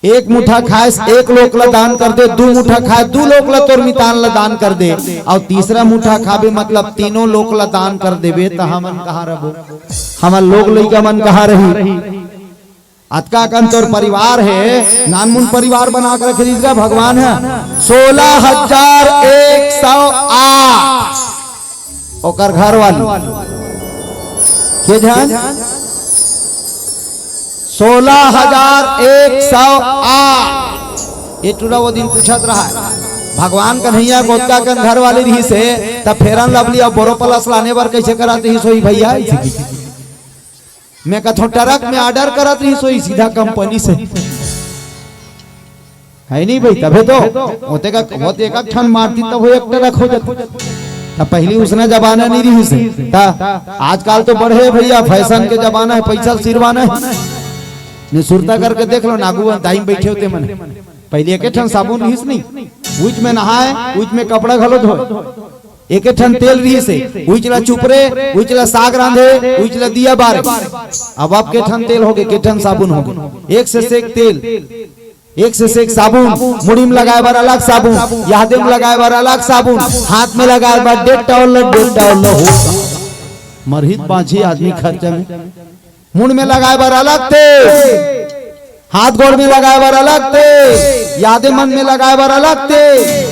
एक मुठा खाएस, एक लोक ला दान कर दे, दू मुठा खाए, दू लोक ला तोर मितान ला दान कर दे, अउ तीसरा मुठा खाबे, मतलब तीनों लोक ला दान कर देबे, त हमन कहाँ रहिबो? हमर लोग लइका मन कहाँ रही?" अतका कन तोर परिवार हे, नानमुन परिवार बना के रखे रिहिस गा भगवान ह। सोलह हजार एक सौ आठ। ओकर घर वाली के झन? सोलह हजार एक सौ आठ। ये टूरा वो दिन पूछत रहय, भगवान कन्हैया के ओतका कन घर वाली रिहिस हे, त Fair and Lovely अउ Boroplus लाने बर कइसे करत रिहिस होही भैया? मैं कथों, ट्रक में order करत रिहिस होही सीधा कंपनी से। है नहीं भाई, तभे तो। ओते का, ओते एक ठन मारती तब वो एक ट्रक हो जाती। तब पहली उसना जमाना नहीं रिहिस हे। ता आजकल तो बढ़े भैया, fashion के जमाना हे, पैसा सिरवाना हे। नहीं, सुरता करके देख लो, नागू दाई में बैठे होते मन। पहले एक ठन साबुन रिहिस नहीं, उच में नहाए, उच में कपड़ा घलो धोए। एक ठन तेल रिहिस हे, उच ला चुपरे, उच ला साग रांधे, उच ला दिया बारे। अब, अब के ठन तेल होगे, के ठन साबुन होगे। एक से सेक तेल, एक से सेक साबुन, मुड़ी में लगाए बर अलग साबुन, यादे में लगाए बर अलग साबुन, हाथ में लगाए बर Dettol, Dettol हो। मरही त बांचही आदमी खर्चा में। मुड़ में लगाए बर अलग तेल, हाथ गोड़ में लगाए बर अलग तेल, यादे मन में लगाए बर अलग तेल।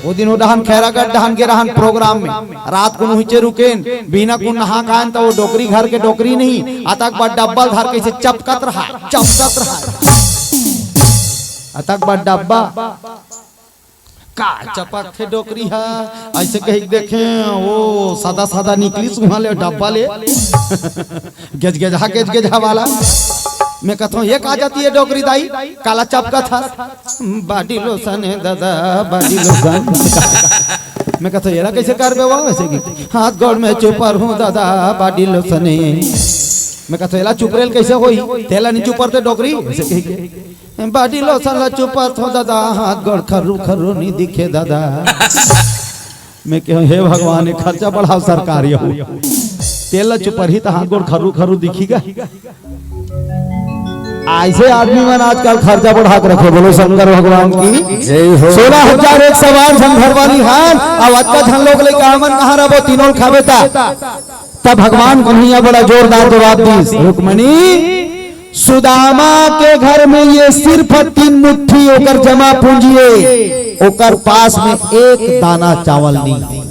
वो दिन वो डहन खैरागढ़ डहन गे रहन program में, रात कुन उहिचे रुकेन, बिहना कुन नहा खाएन, त वो डोकरी घर के डोकरी नहीं, अतक बड़ डब्बा धर के अइसे चपकत रहा, चपकत रहा, अतक बड़ डब्बा। का चपकथे डोकरी हा? अइसे कहिके देखें, वो सादा सादा निकलिस उहाँ ले डब्बा ले। गेजगेजहा, गेजगेजहा वाला। मैं कथों, "ये का जाती हे डोकरी दाई? काला चपकत हस?" "Body lotion हे दादा, body lotion।" मैं कथों, "एला कइसे करबे वो?" अइसे कि, "हाथ गोड़ में चुपर हूँ दादा, body lotion हे।" मैं कथों, "एला चुपरेल कइसे होही? तेला नहीं चुपरते डोकरी?" अइसे कहिके। बॉडी लोशन ला चुपत हो दादा, हाथ गोड़ खर्रू खर्रू नहीं दिखे दादा। मैं कहूँ, हे भगवान, ये खर्चा बढ़ाओ सरकार, यहू तेल ला चुपरही तो हाथ गोड़ खर्रू खर्रू दिखी गा। ऐसे आदमी मन आजकल खर्चा बढ़ा के रखे। बोलो शंकर भगवान की जय हो। सोलह हजार एक सवार झन घर वाली हान, अब अतका झन लोग लइका हमन कहाँ रहबो, तीनों ल खाबे ता। तब भगवान कन्हैया बड़ा जोरदार जवाब दीस, रुक्मणी, सुदामा के घर में ये सिर्फ तीन मुट्ठी ओकर जमा पूंजी हे, ओकर पास में एक दाना चावल नहीं,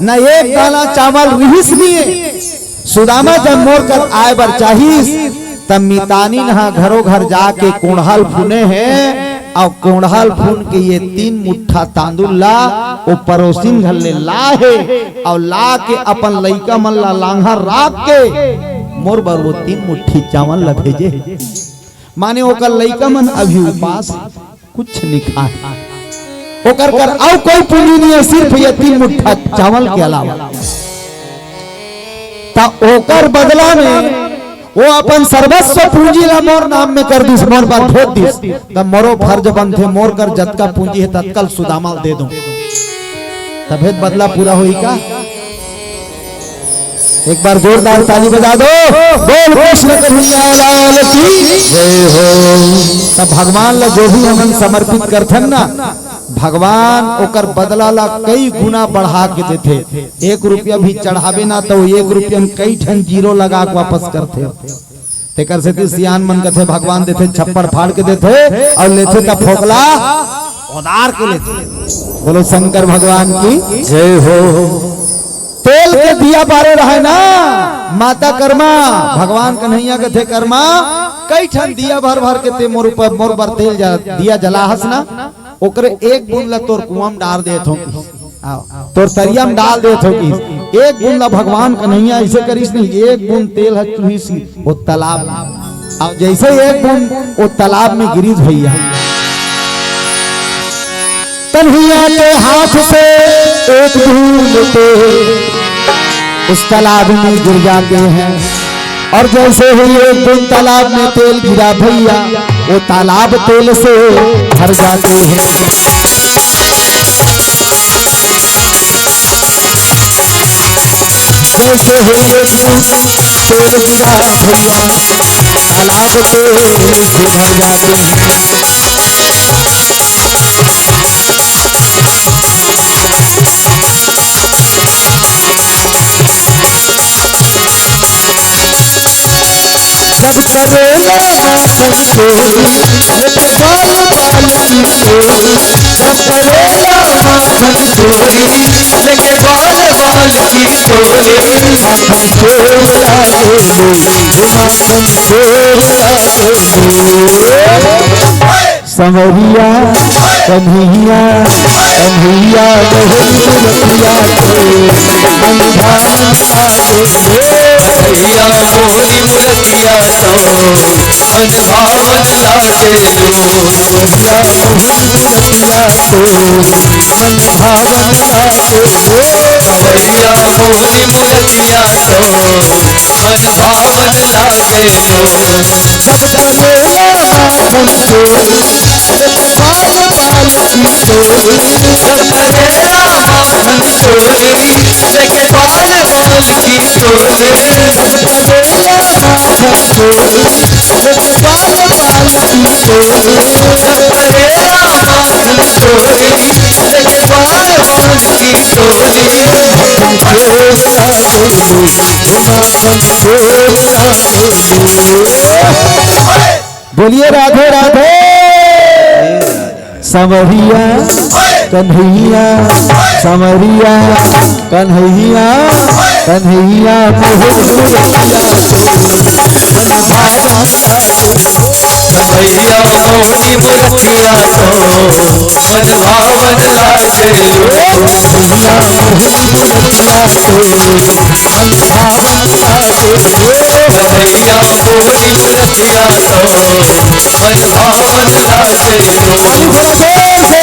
न एक दाना चावल रिहिस नहीं हे। सुदामा जब मोर कर आए बर चाहिस, तब मितानिन ह घरो घर जाके कोंड़हा ल फुने हे, अउ कोंड़हा ल फुन के ये तीन मुट्ठा तांदुल ला ओ परोसिन घर ले लाहे, अउ ला के अपन लइका मन ला लांघा राख के मोर बर वो तीन मुट्ठी चावल ला भेजे। माने ओकर लइका मन अभी उपास हे, कुछ नहीं खाए, ओकर कर अउ कोई पूंजी नहीं हे, सिर्फ ये तीन मुट्ठा चावल के अलावा। त ओकर बदला में वो अपन सर्वस्व पूंजी ला मोर नाम में कर दिस, मोर बर भेज दिस, त मोरो फर्ज बनथे, मोर कर जतका पूंजी हे ततका ल सुदामा ल दे दूं, तभे त बदला पूरा होही का? एक बार जोरदार ताली बजा दो। बोल कृष्ण कन्हैया लाल की जय हो। तब भगवान ला जो भी हमन समर्पित करथन ना, भगवान ओकर बदला ला कई गुना बढ़ा के देथे। एक रुपया भी चढ़ाबे ना, तो एक रुपया में कई ठन जीरो लगा के वापस करथे। तेकर सेती सियान मन कथे, भगवान देथे छप्पड़ फाड़ के देथे, अउ लेथे त फोकला ओदार के लेथे। बोलो शंकर भगवान की जय हो। तेल के दिया बारे रहे ना, माता कर्मा, भगवान कन्हैया कथे, कर्मा, कई ठन दिया भर भर के ते मोर ऊपर, मोर बर तेल जला, दिया जलाहस ना, ओकरे एक बूंद ला तोर कुआं में डाल देत हों, आओ, तोर तरिया में डाल देत हों। एक बूंद ला भगवान कन्हैया ऐसे करिस नहीं, एक बूंद तेल ह चुहिस वो तालाब में। अब जैसे एक बूंद वो तालाब में गिरिस भैया, कन्हैया के हाथ से एक बूंद तेल उस तालाब में गिर जाते हैं, और जैसे ही एक बूंद तालाब में तेल गिरा भैया, वो तालाब तेल से भर जाते हैं। जैसे ही एक बूंद तेल गिरा भैया, तालाब तेल से भर जाते हैं। जब करेला माखन चोरी, लेके बाल बाल की चोरी। जब करेला माखन चोरी, लेके बाल बाल की चोरी। माखन चोर ला ले लो, माखन चोर ला ले लो। संवरिया कन्हैया, कन्हैया मोहन मुरतिया के, मन भावन लागे रे। कन्हैया मोहन मुरतिया के, मन भावन लागे रे। कन्हैया मोहन मुरतिया के, मन भावन लागे रे। कन्हैया मोहन मुरतिया के, मन भावन लागे रे। जब चलेला माखन चोरी, लेके बाल बाल की चोरी। जब करेला माखन चोरी, लेके बाल बाल की चोरी। जब करेला माखन चोरी, लेके बाल बाल की चोरी। जब करेला माखन चोरी, लेके बाल बाल की चोरी। माखन चोर ला ले लो, माखन चोर ला ले लो। बोलिए राधे राधे। संवरिया कन्हैया, संवरिया कन्हैया, कन्हैया मोहन मुरतिया के, मन भावन लागे। कन्हैया मोहन मुरतिया के, मन भावन लागे। कन्हैया मोहन मुरतिया के, मन भावन लागे। कन्हैया मोहन मुरतिया के, मन भावन लागे। ताली बजा जोर से।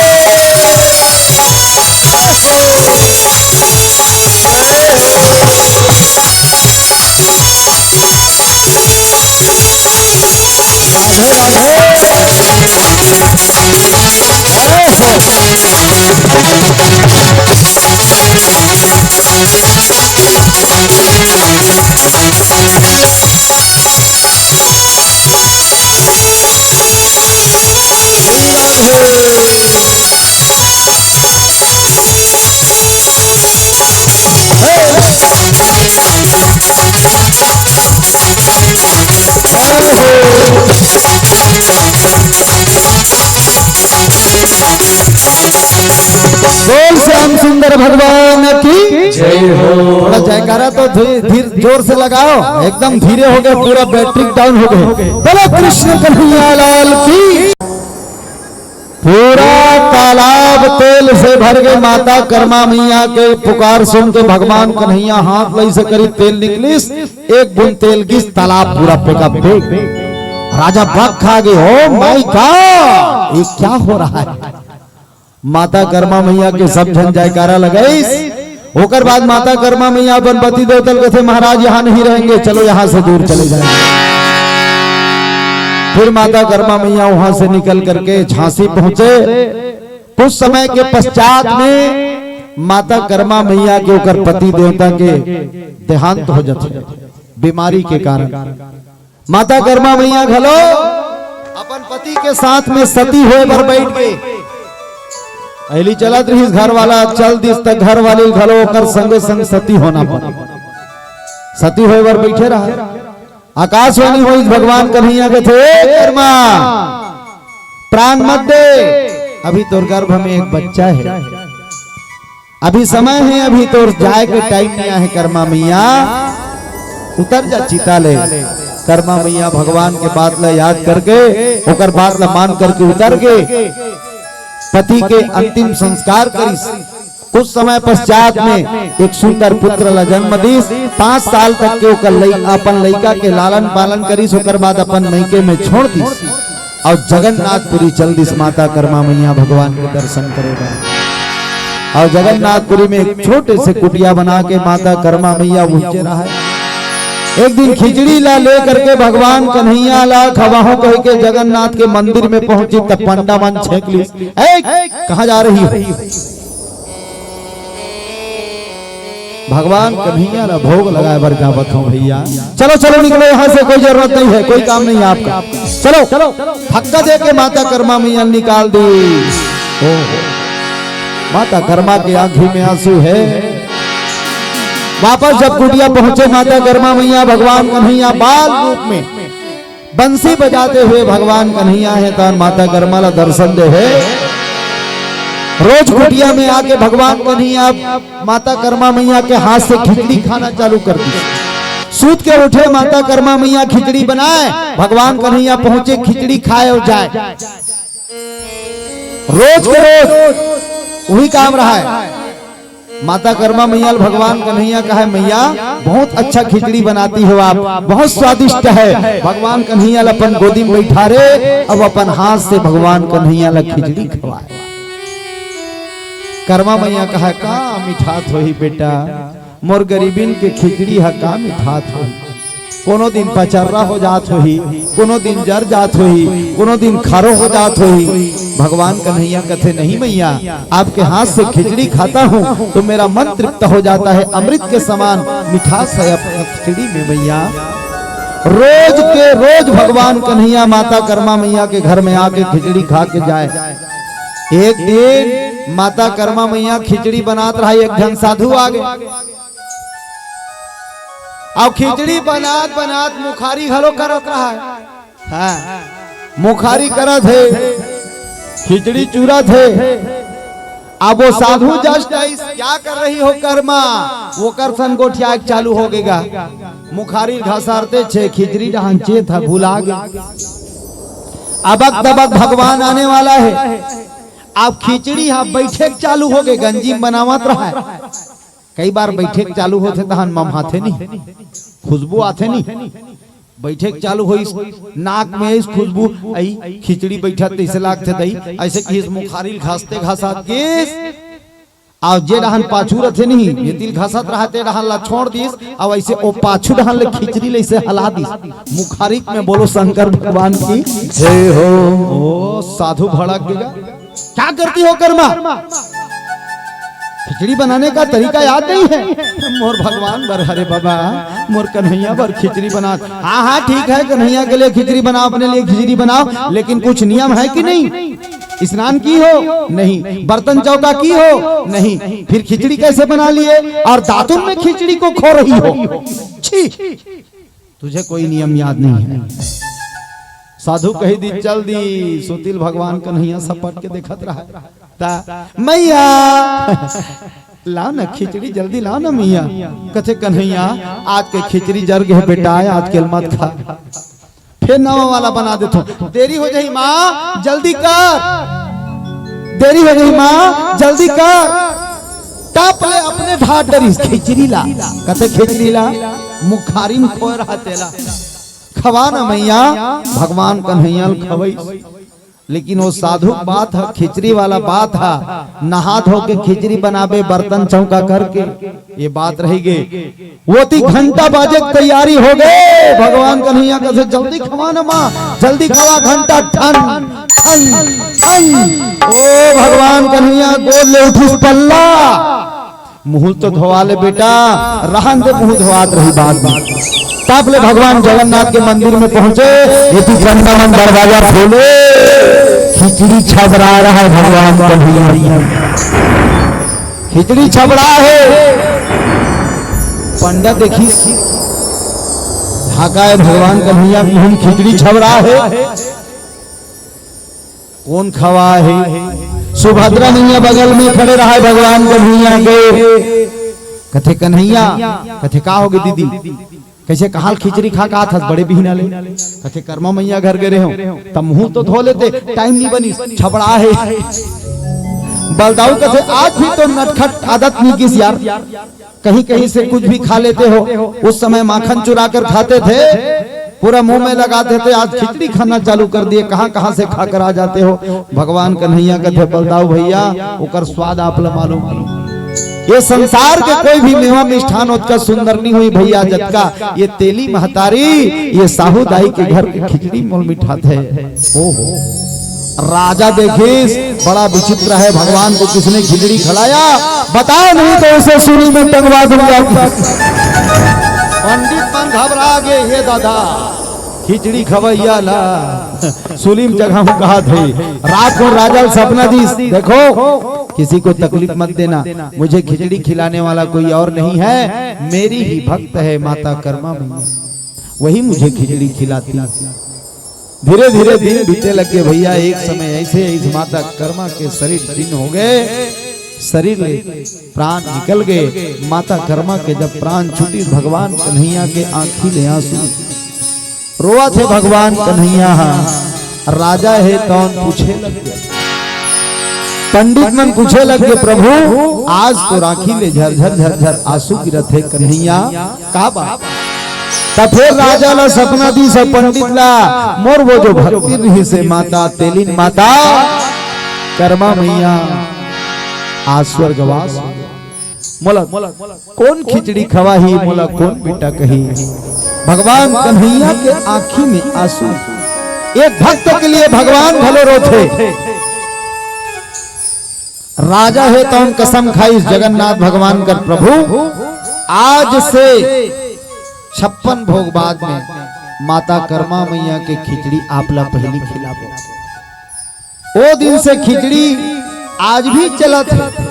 भगवान की जय हो। थोड़ा जयकारा तो धीर, धीर, जोर से लगाओ, एकदम धीरे हो गए, पूरा बैटरी डाउन हो गए। बोलो कृष्ण कन्हैया लाल की। पूरा तालाब तेल से भर के माता कर्मा मैया के पुकार सुन के भगवान कन्हैया हाथ लई से करीब तेल निकलिस, एक बूंद तेल गिस, तालाब पूरा पेका पेक। राजा बक खा गए, "ओ माय गॉड, ये क्या हो रहा है?" माता कर्मा मैया के सब झन जयकारा लगाइस। ओकर बाद माता कर्मा मैया अपन पति देवता ल कथे, "महाराज यहाँ नहीं रहेंगे, चलो यहाँ से दूर चले जाएंगे।" फिर माता कर्मा मैया वहां से निकल करके झांसी पहुंचे। कुछ समय के पश्चात में माता कर्मा मैया के ओकर पति देवता के देहांत हो जाथे बीमारी के कारण। माता कर्मा मैया घलो अपन पति के साथ में सती होए बर बैठ गई। अहली चलत रहिस, घर वाला चल दिस, त घर वाली घलो ओकर संगे संग सती होना पड़ा। सती होए बर बैठे रहा। आकाशवाणी होइस, भगवान कन्हैया कथे, "ए कर्मा, प्राण मत दे, अभी तोर गर्भ में एक बच्चा है, अभी समय है, अभी तोर जाए के टाइम नहीं आहे कर्मा मैया, उतर जा चिता ले।" कर्मा मैया भगवान के बात ला याद करके, ओकर बात ला मान करके उतर के पति के अंतिम संस्कार करिस। कुछ समय पश्चात में एक सुंदर पुत्र ला जन्म दिस। पांच साल तक के ओकर लइ-, अपन लइका के लालन पालन करिस, ओकर बाद अपन मइके में छोड़ दिस। और जगन्नाथपुरी चल दिस माता कर्मा मैया भगवान के दर्शन करे बर। और जगन्नाथपुरी में एक छोटे से कुटिया बना के माता कर्मा मैया उहिंचे रहा है। एक दिन खिचड़ी ला ले करके भगवान कन्हैया ला खवाहूं कह के जगन्नाथ के मंदिर में पहुंची, तब पंडा मन छेंक लिस, "ए, कहाँ जा रही हो?" भगवान कन्हैया ला भोग लगाए बर जावत हूँ भैया। चलो, चलो, निकलो यहाँ से, कोई जरूरत नहीं है, कोई काम नहीं है आपका। चलो, धक्का दे के माता कर्मा मैया निकाल दी। ओ, माता कर्मा की आंखी में आंसू है। वापस जब कुटिया पहुंचे माता कर्मा मैया, भगवान कन्हैया बाल रूप में बंसी बजाते हुए भगवान कन्हैया है, तहन माता कर्मा ला दर्शन दे है। रोज कुटिया में आके भगवान कन्हैया माता कर्मा मैया के हाथ से खिचड़ी खाना चालू कर दी। सूत के उठे माता कर्मा मैया खिचड़ी बनाए, भगवान कन्हैया पहुंचे, खिचड़ी खाए और जाए। रोज के रोज वही काम रहा है। माता कर्मा मैया ल भगवान कन्हैया कहे, "मैया, बहुत अच्छा खिचड़ी बनाती हो आप, बहुत स्वादिष्ट है।" भगवान कन्हैया ल अपन गोदी में बैठा रे, अब अपन हाथ से भगवान कन्हैया ल खिचड़ी खवाए। कर्मा मैया कहे, "का मिठात होही बेटा, मोर गरीबिन के खिचड़ी ह का मिठात होही?" कोनो दिन पचर्रा हो जात होही, कोनो दिन जर जात होही, कोनो दिन खारो हो जात होही। भगवान कन्हैया कथे, "नहीं मैया, आपके हाथ से खिचड़ी खाता हूँ तो मेरा मन तृप्त हो जाता है, अमृत के समान मिठास है आपकी खिचड़ी में मैया।" रोज के रोज भगवान कन्हैया माता कर्मा मैया के घर में आके खिचड़ी खा के जाए। एक दिन माता कर्मा मैया खिचड़ी बनात रहा, एक झन साधु आ गए। अब खिचड़ी बनात बनात मुखारी घलो करत रहा है। हाँ, मुखारी करत है, खिचड़ी चूरत है। अब वो साधु जस्ट आइस, "क्या कर रही हो कर्मा?" वो कर सन गोठिया के चालू हो गएगा। मुखारी घसारते छे, खिचड़ी डहान चेत है, भुला गए। अबक दबक भगवान आने वाला है। अब खिचड़ी हा बैठे के चालू हो गए, गंजी में बनावत रहा है। कई बार बैठे के चालू होथे तहन ममहाथे नहीं, खुशबू आथे नहीं। बैठे के चालू होइस, नाक में आइस खुशबू, आई खिचड़ी बैठत तैसे लागथे दई, ऐसे कि इस मुखारी ल घासते घासत गेस, अउ जे डहान पाछू रथे नहीं, ये तिल घासत रहा ते डहान ला छोड़ दिस, अउ ऐसे ओ पाछू डहान ले खिचड़ी ले ऐसे हला दिस। मुखारी में बोलो शंकर भगवान की जय हो। ओ साधु भड़क गया, "क्या करती हो कर्मा? खिचड़ी बनाने का तरीका याद नहीं है?" "मोर भगवान बर, अरे बाबा, मोर कन्हैया बर खिचड़ी बना।" "हाँ, हाँ, ठीक है, कन्हैया के लिए खिचड़ी बनाओ, अपने लिए खिचड़ी बनाओ, लेकिन कुछ नियम है कि नहीं? स्नान की हो? नहीं। बर्तन चौका की हो? नहीं। फिर खिचड़ी कैसे बना लिए? और दातुन में खिचड़ी को खो रही हो? छी!" तुझे कोई नियम याद नहीं है। साधु कही दी, चल दी, सुतिल भगवान कन्हैया सपट के देखत रहा। ता, "मैया, लाव ना खिचड़ी, जल्दी लाव ना मैया। कथे, "कन्हैया, आज के खिचड़ी जर गे बेटा, आज के ल मत खा, फेर नवा वाला बना देथों।" "देरी हो जाही माँ, जल्दी कर, देरी हो जाही माँ, जल्दी कर।" तब ले अपने ढाट डरिस, "खिचड़ी ला।" कथे, "खिचड़ी ला, मुखारी म खोए रहा तेला, खवा ना मैया।" भगवान कन्हैया ल खवइस। लेकिन वो साधु के बात ह, खिचड़ी वाला बात ह, नहा धो के खिचड़ी बनाबे, बर्तन चौका करके, ये बात रहि गे। ओती घंटा बाजे के तैयारी हो गे। भगवान कन्हैया कथे, "जल्दी खवा ना माँ, जल्दी खवा।" घंटा ठन ठन ठन। ओ भगवान कन्हैया गोद ले उठिस पल्ला, "मुँह तो धोवा ले बेटा, रहन दे, मुँह धोवात रही बाद में।" तब ले भगवान जगन्नाथ के मंदिर में पहुंचे, एती पंडा मन दरवाजा खोले, खिचड़ी छबरा रहा है भगवान कन्हैया। खिचड़ी छबरा है। पंडा देखिस, ढाका है भगवान कन्हैया के मुँह म खिचड़ी छबरा है। कोन खवा हे? सुभद्रा मैया बगल में खड़े रहा है भगवान कन्हैया के। कथे, "कन्हैया।" कथे, "का होगे दीदी?" कइसे कहाल खिचड़ी खा के आत हस बड़े बिहना ले? कथे, "करमा मैया घर गे रेहेंव, त मुँह तो धो लेते, टाइम नइ बनिस, छबड़ा हे।" बलदाऊ कथे, "आज भी तो नटखट आदत नइ गिस यार।" कहीं कहीं से कुछ भी खा लेते हो। उस समय माखन चुरा कर खाते थे, पूरा मुंह में लगाते थे, आज खिचड़ी खाना चालू कर दिए, कहाँ कहाँ से खाकर आ जाते हो। भगवान कन्हैया कथे, "बलदाऊ भैया, ओकर स्वाद आप ला मालूम।" ये संसार के कोई भी मेवा मिष्ठान ओतका सुंदर नहीं हुई भैया, जतका ये तेली महतारी, ये साहू दाई के घर के खिचड़ी मोल मिठात हे। ओहो। राजा देखिस, बड़ा विचित्र है, भगवान को किसने खिचड़ी खिलाया? बताओ, नहीं तो उसे सूली में टंगवा दूंगा। पंडित मन घबरा गे, "हे दादा, खिचड़ी खवैया ला सूली में जगह हूँ कहा थे।" रात को राजा सपना दिस, "देखो, किसी को तकलीफ मत देना, मुझे खिचड़ी खिलाने वाला कोई और नहीं है, मेरी ही भक्त है माता कर्मा मैया, वही मुझे खिचड़ी खिलाती है।" धीरे धीरे दिन बीते लग गे भैया। एक समय ऐसे इस माता कर्मा के शरीर दिन हो गे, शरीर ले प्राण निकल गे। माता कर्मा के जब प्राण छूटी, भगवान कन्हैया के आंखी ले आंसू, रोवत हे भगवान कन्हैया हा। राजा हे तौन पूछे लग गे, पंडित मन पूछे लग गे, "प्रभु, आज तो आंखी ले झरझर झरझर आंसू गिरत हे कन्हैया।" का बात? त फेर राजा ला सपना दिस पंडित ला, "मोर वो जो भक्तिन रहिसे माता, तेलिन माता, कर्मा मैया, आज स्वर्गवास हो गे। मोला कोन खिचड़ी खवाही, मोला कोन बेटा कही?" भगवान कन्हैया के आंखी में आंसू। एक भक्त के लिए भगवान घलो रोथे। राजा हे तौन कसम खाइस जगन्नाथ भगवान कर, "प्रभु, आज से छप्पन भोग बाद में माता कर्मा मैया के खिचड़ी आप ला पहिली खिलाबो।" ओ दिन से खिचड़ी आज भी चलत हे।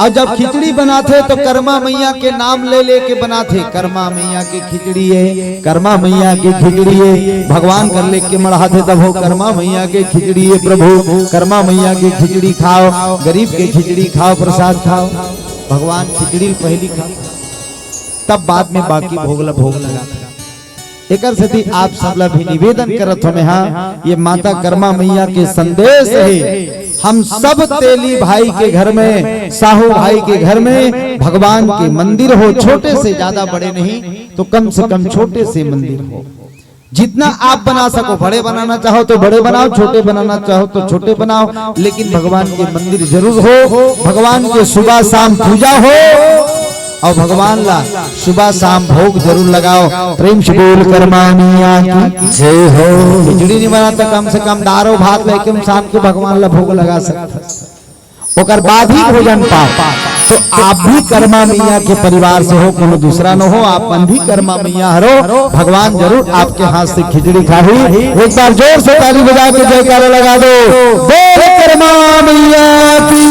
अउ जब खिचड़ी बनाथे तो कर्मा मैया के नाम ले लेके बनाथे, "कर्मा मैया के खिचड़ी हे, कर्मा मैया के खिचड़ी हे।" भगवान कर लेके मढ़ाथे तब हो, "कर्मा मैया के खिचड़ी हे प्रभु, कर्मा मैया के खिचड़ी खाव, गरीब के खिचड़ी खाव, प्रसाद खाव।" भगवान खिचड़ी पहिली खाव, तब बाद में बाकी भोग ला भोग लगाथे। एकर सेती आप सब ला भी निवेदन करत हों मैं, हाँ, ये माता कर्मा मैया के संदेश हे। हम सब तेली भाई के घर में, साहू भाई के घर में भगवान के मंदिर हो, छोटे से, ज्यादा बड़े नहीं तो कम से कम छोटे से मंदिर हो। जितना आप बना सको, बड़े बनाना चाहो तो बड़े बनाओ, छोटे बनाना चाहो तो छोटे बनाओ, लेकिन भगवान के मंदिर जरूर हो, भगवान के सुबह शाम पूजा हो अउ भगवान ला सुबह शाम भोग जरूर लगाओ। प्रेम से बोल कर्मा मैया की जय हो। खिचड़ी नहीं बना तो कम से कम दारो भात लेके इंसान के भगवान ला भोग लगा सकते, ओकर बाद ही भोजन पाओ। तो आप भी कर्मा मैया के परिवार से हो, कोनो दूसरा न हो, आप मन भी कर्मा मैया हरो। भगवान जरूर आपके हाथ से खिचड़ी खाही। एक बार जोर से ताली बजा के जयकारा लगा दो, बोल कर्मा मैया की।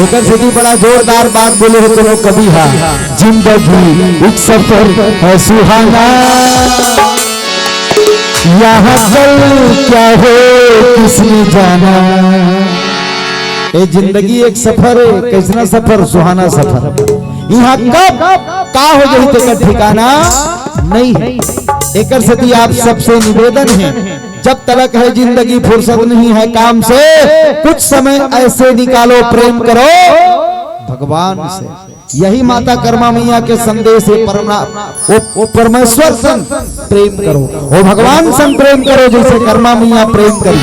ओकर सेती बड़ा जोरदार बात बोले हो कोनो कवि हा, जिंदगी एक सफर है सुहाना, यहाँ कल क्या हो किसने जाना। ए जिंदगी एक सफर है, कैसना सफर? सुहाना सफर। यहाँ कब का हो जाही, तेकर ठिकाना नहीं है। एकर सेती आप सबसे निवेदन है, जब तलक है जिंदगी, फुर्सत नहीं है काम से, कुछ समय ऐसे निकालो, प्रेम करो भगवान से। यही माता कर्मा मैया के संदेश है, परमना-, वो, वो परमेश्वर संग प्रेम करो, वो भगवान संग प्रेम करो, जैसे कर्मा मैया प्रेम करी।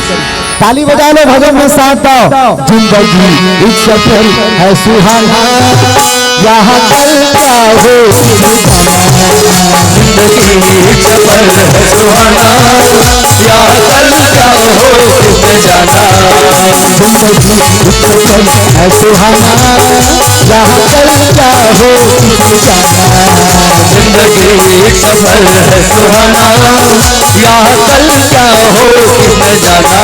ताली बजा लो, भजन में साथ दो। जिंदगी एक सफर है सुहाना, यहाँ कल क्या हो, जिंदगी एक सफर है सुहाना, यहाँ कल क्या हो, किसने जाना। जिंदगी एक सफर है सुहाना, यहाँ कल क्या हो, किसने जाना। जिंदगी एक सफर है सुहाना, यहाँ कल क्या हो, किसने जाना।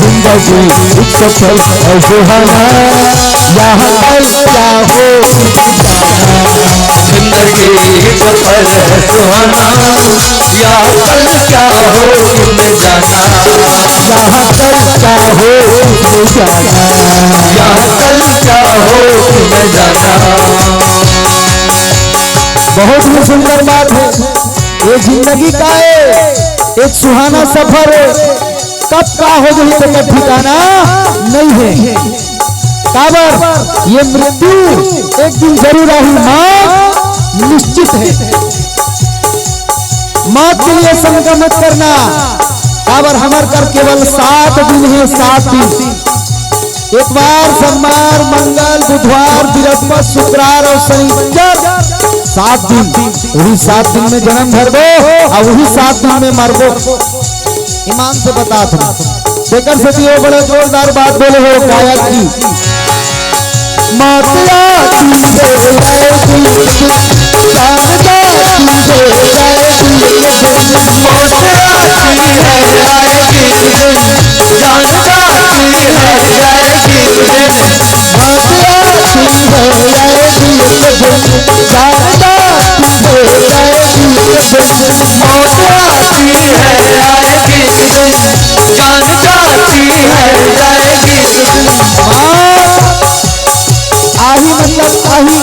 जिंदगी एक सफर है सुहाना, यहाँ कल क्या हो, जिंदगी एक सफर है सुहाना, यहाँ कल क्या हो, किसने जाना। यहाँ कल क्या हो, किसने जाना। यहाँ कल क्या हो, किसने जाना। बहुत ही सुंदर बात है। ये जिंदगी का है एक सुहाना सफर है। कब का हो जाही, तेकर ठिकाना नहीं है। काबर ये मृत्यु एक दिन जरूर आही, मौत निश्चित है। मौत के लिए शंका मत करना, काबर हमर कर केवल सात दिन है, सात दिन। एतवार, सोमवार, मंगल, बुधवार, बिरस्पत, शुक्रवार और शनिचर, सात दिन। वही सात दिन में जन्म धरबो और वही सात दिन में मरबो। ईमान से बतात हँव, तेकर सेती वो बड़ा जोरदार बात बोले हे गायक जी। मौत आती है आए दिन, जान जाती है आए दिन। मौत आती है आए दिन, जान जाती है आए दिन। मौत आती है आए दिन, जान जाती है आए दिन। मौत आती है आए दिन, जान जाती है आए दिन। मौत आही मतलब आही,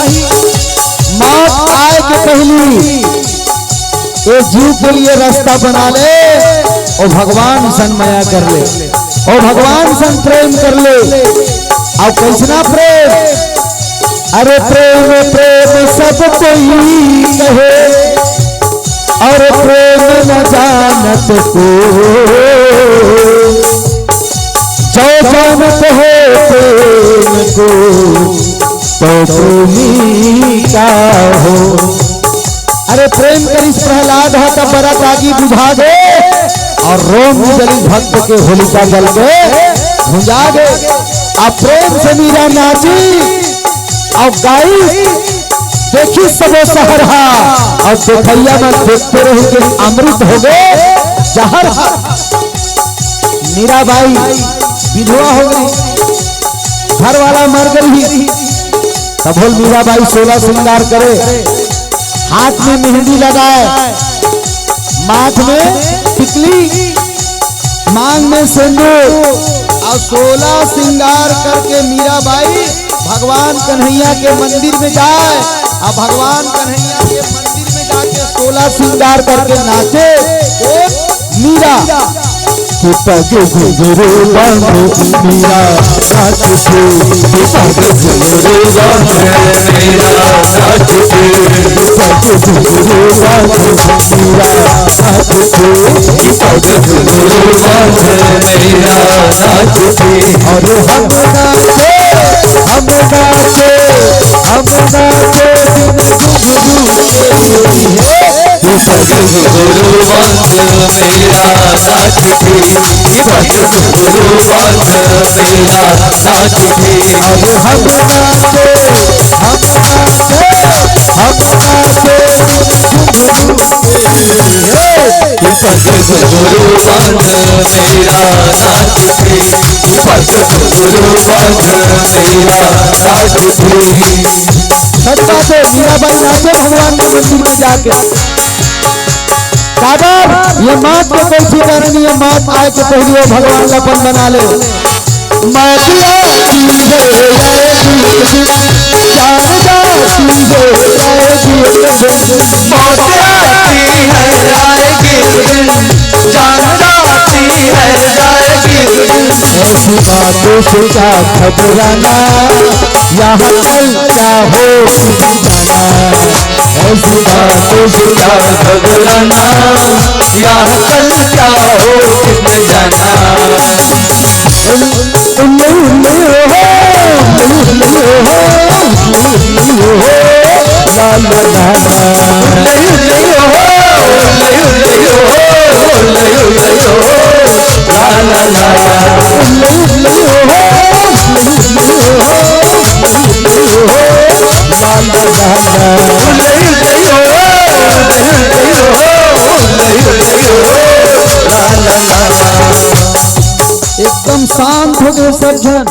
मौत आए के पहिली ए जीव के लिए रास्ता बना ले, अउ भगवान सन मया कर ले, अउ भगवान सन प्रेम कर ले। अउ कइसना प्रेम? अरे प्रेम प्रेम सब कोई कहे, अउ प्रेम न जानत को, जो जानत है प्रेम को, तो प्रेमी का हो। अरे प्रेम करिस प्रहलाद ह त बरत आगी बुझा गे, अउ रोम जलिस भक्त के होलिका जल के भुंजा गे। अब प्रेम से मीरा नाची, अब गाई, देखिस सबो सहर हा, अउ देखइया मन देखते रहिगे, अमृत हो गे जहर हा। मीराबाई विधवा हो गई, घर वाला मर गई, तब होल मीराबाई सोला श्रृंगार करे, हाथ में मेहंदी लगाए, माथ में टिकली, मांग में सिंदूर, अउ सोला श्रृंगार करके मीराबाई भगवान कन्हैया के मंदिर में जाए, अउ भगवान कन्हैया के मंदिर में जाके सोला श्रृंगार करके नाचे। ओ मीरा। कि पग घुंघरू बांधे मीरा नाचती, कि पग घुंघरू बांधे मीरा नाचती, कि पग घुंघरू बांधे मीरा नाचती, कि पग घुंघरू बांधे मीरा नाचती। अउ हम नाचे, हम नाचे, हम नाचे बिन घुंघरू के। भजन गुरु वंश मेरा नाथ जी, भजन गुरु वंश मेरा नाथ जी। अरे हम नाचे, हम नाचे, हम नाचे, झुमरू के। भजन गुरु वंश मेरा नाथ जी, भजन गुरु वंश मेरा नाथ जी। सच बात है, मीराबाई नाचे भगवान के मंदिर में जाके। काबर ये मौत के कोई ठिकाना नहीं है, मौत आए के पहले वो भगवान ला अपन बना ले। मौत आती है, जान जाती है, मौत आती है, जान जाती है, ऐसी बातों से क्या घबराना, यहाँ कल क्या हो जाना। ऐसी बातों से क्या घबराना, यहाँ कल क्या हो किसने जाना। उल्लू उल्लू हो, उल्लू उल्लू हो, उल्लू उल्लू हो, ला ला ला ला। उल्लू उल्लू हो, उल्लू उल्लू हो, उल्लू उल्लू हो, ला ला ला ला। उल्लू उल्लू हो, उल्लू उल्लू हो, उल्लू उल्लू हो, ला ला ला ला। एकदम शांत हो गए सब झन।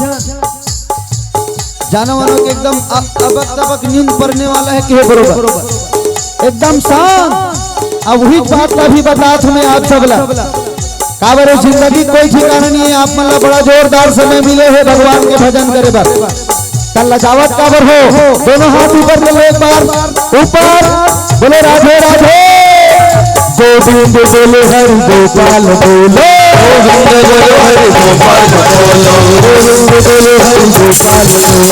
जानवरों के एकदम अ-, अबक तबक नींद पड़ने वाला है, के बरोबर एकदम शांत। अब वही बात ला भी बतात हूँ मैं आप सब ला। काबर जिंदगी कोई ठिकाना नहीं है, आप मन ला बड़ा जोरदार समय मिले है भगवान के भजन करे बर। त लजावत काबर हो, दोनों हाथ ऊपर कर लो एक बार, ऊपर बोलो राधे राधे। गोविंद बोलो हरि गोपाल बोलो, गोविंद बोलो हरि गोपाल बोलो, गोविंद बोलो हरि गोपाल बोलो,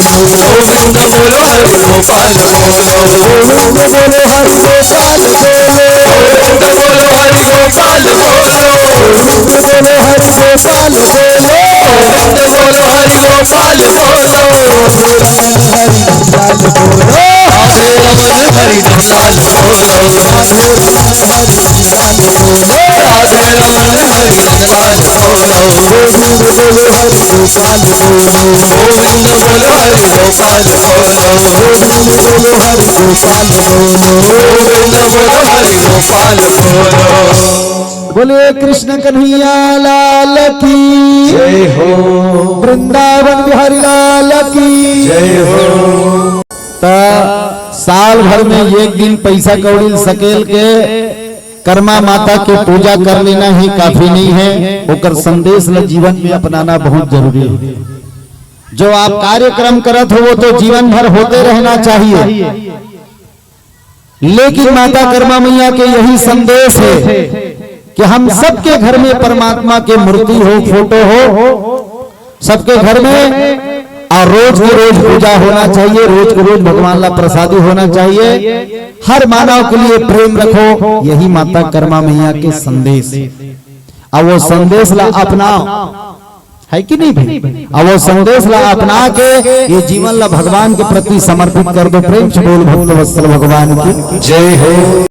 गोविंद बोलो हरि गोपाल बोलो, गोविंद बोलो हरि गोपाल बोलो, गोविंद बोलो हरि गोपाल बोलो, गोविंद बोलो हरि गोपाल बोलो, गोविंद बोलो हरि गोपाल बोलो, हरि गोपाल बोलो। हरे रमन हरि लाल बोलो, हरे रमन हरि लाल बोलो, राधे रमन हरि लाल बोलो, गोविंद बोलो हरि गोपाल बोलो, गोविंद बोलो हरि गोपाल बोलो, गोविंद बोलो हरि गोपाल बोलो, गोविंद बोलो हरि गोपाल बोलो। बोले कृष्ण कन्हैया लाल की जय हो। वृंदावन बिहारी लाल की जय हो। त साल भर में एक दिन पैसा कौड़ी सकेल के करमा माता के पूजा कर लेना ही काफी नहीं है, ओकर संदेश ल जीवन में अपनाना बहुत जरूरी है। जो आप कार्यक्रम करत हो, वो तो जीवन भर होते रहना चाहिए, लेकिन माता करमा मैया के यही संदेश है कि हम सबके घर में परमात्मा के मूर्ति हो, फोटो हो, सबके घर में, और रोज के रोज पूजा होना चाहिए, रोज के रोज भगवान ला प्रसादी होना चाहिए। हर मानव के लिए प्रेम रखो, यही माता करमा मैया के संदेश। अब वो संदेश ला अपनाओ, है कि नहीं भाई? अब वो संदेश ला अपना के ये जीवन ला भगवान के प्रति समर्पित कर दो। प्रेम से बोल भक्त वत्सल भगवान की जय हो।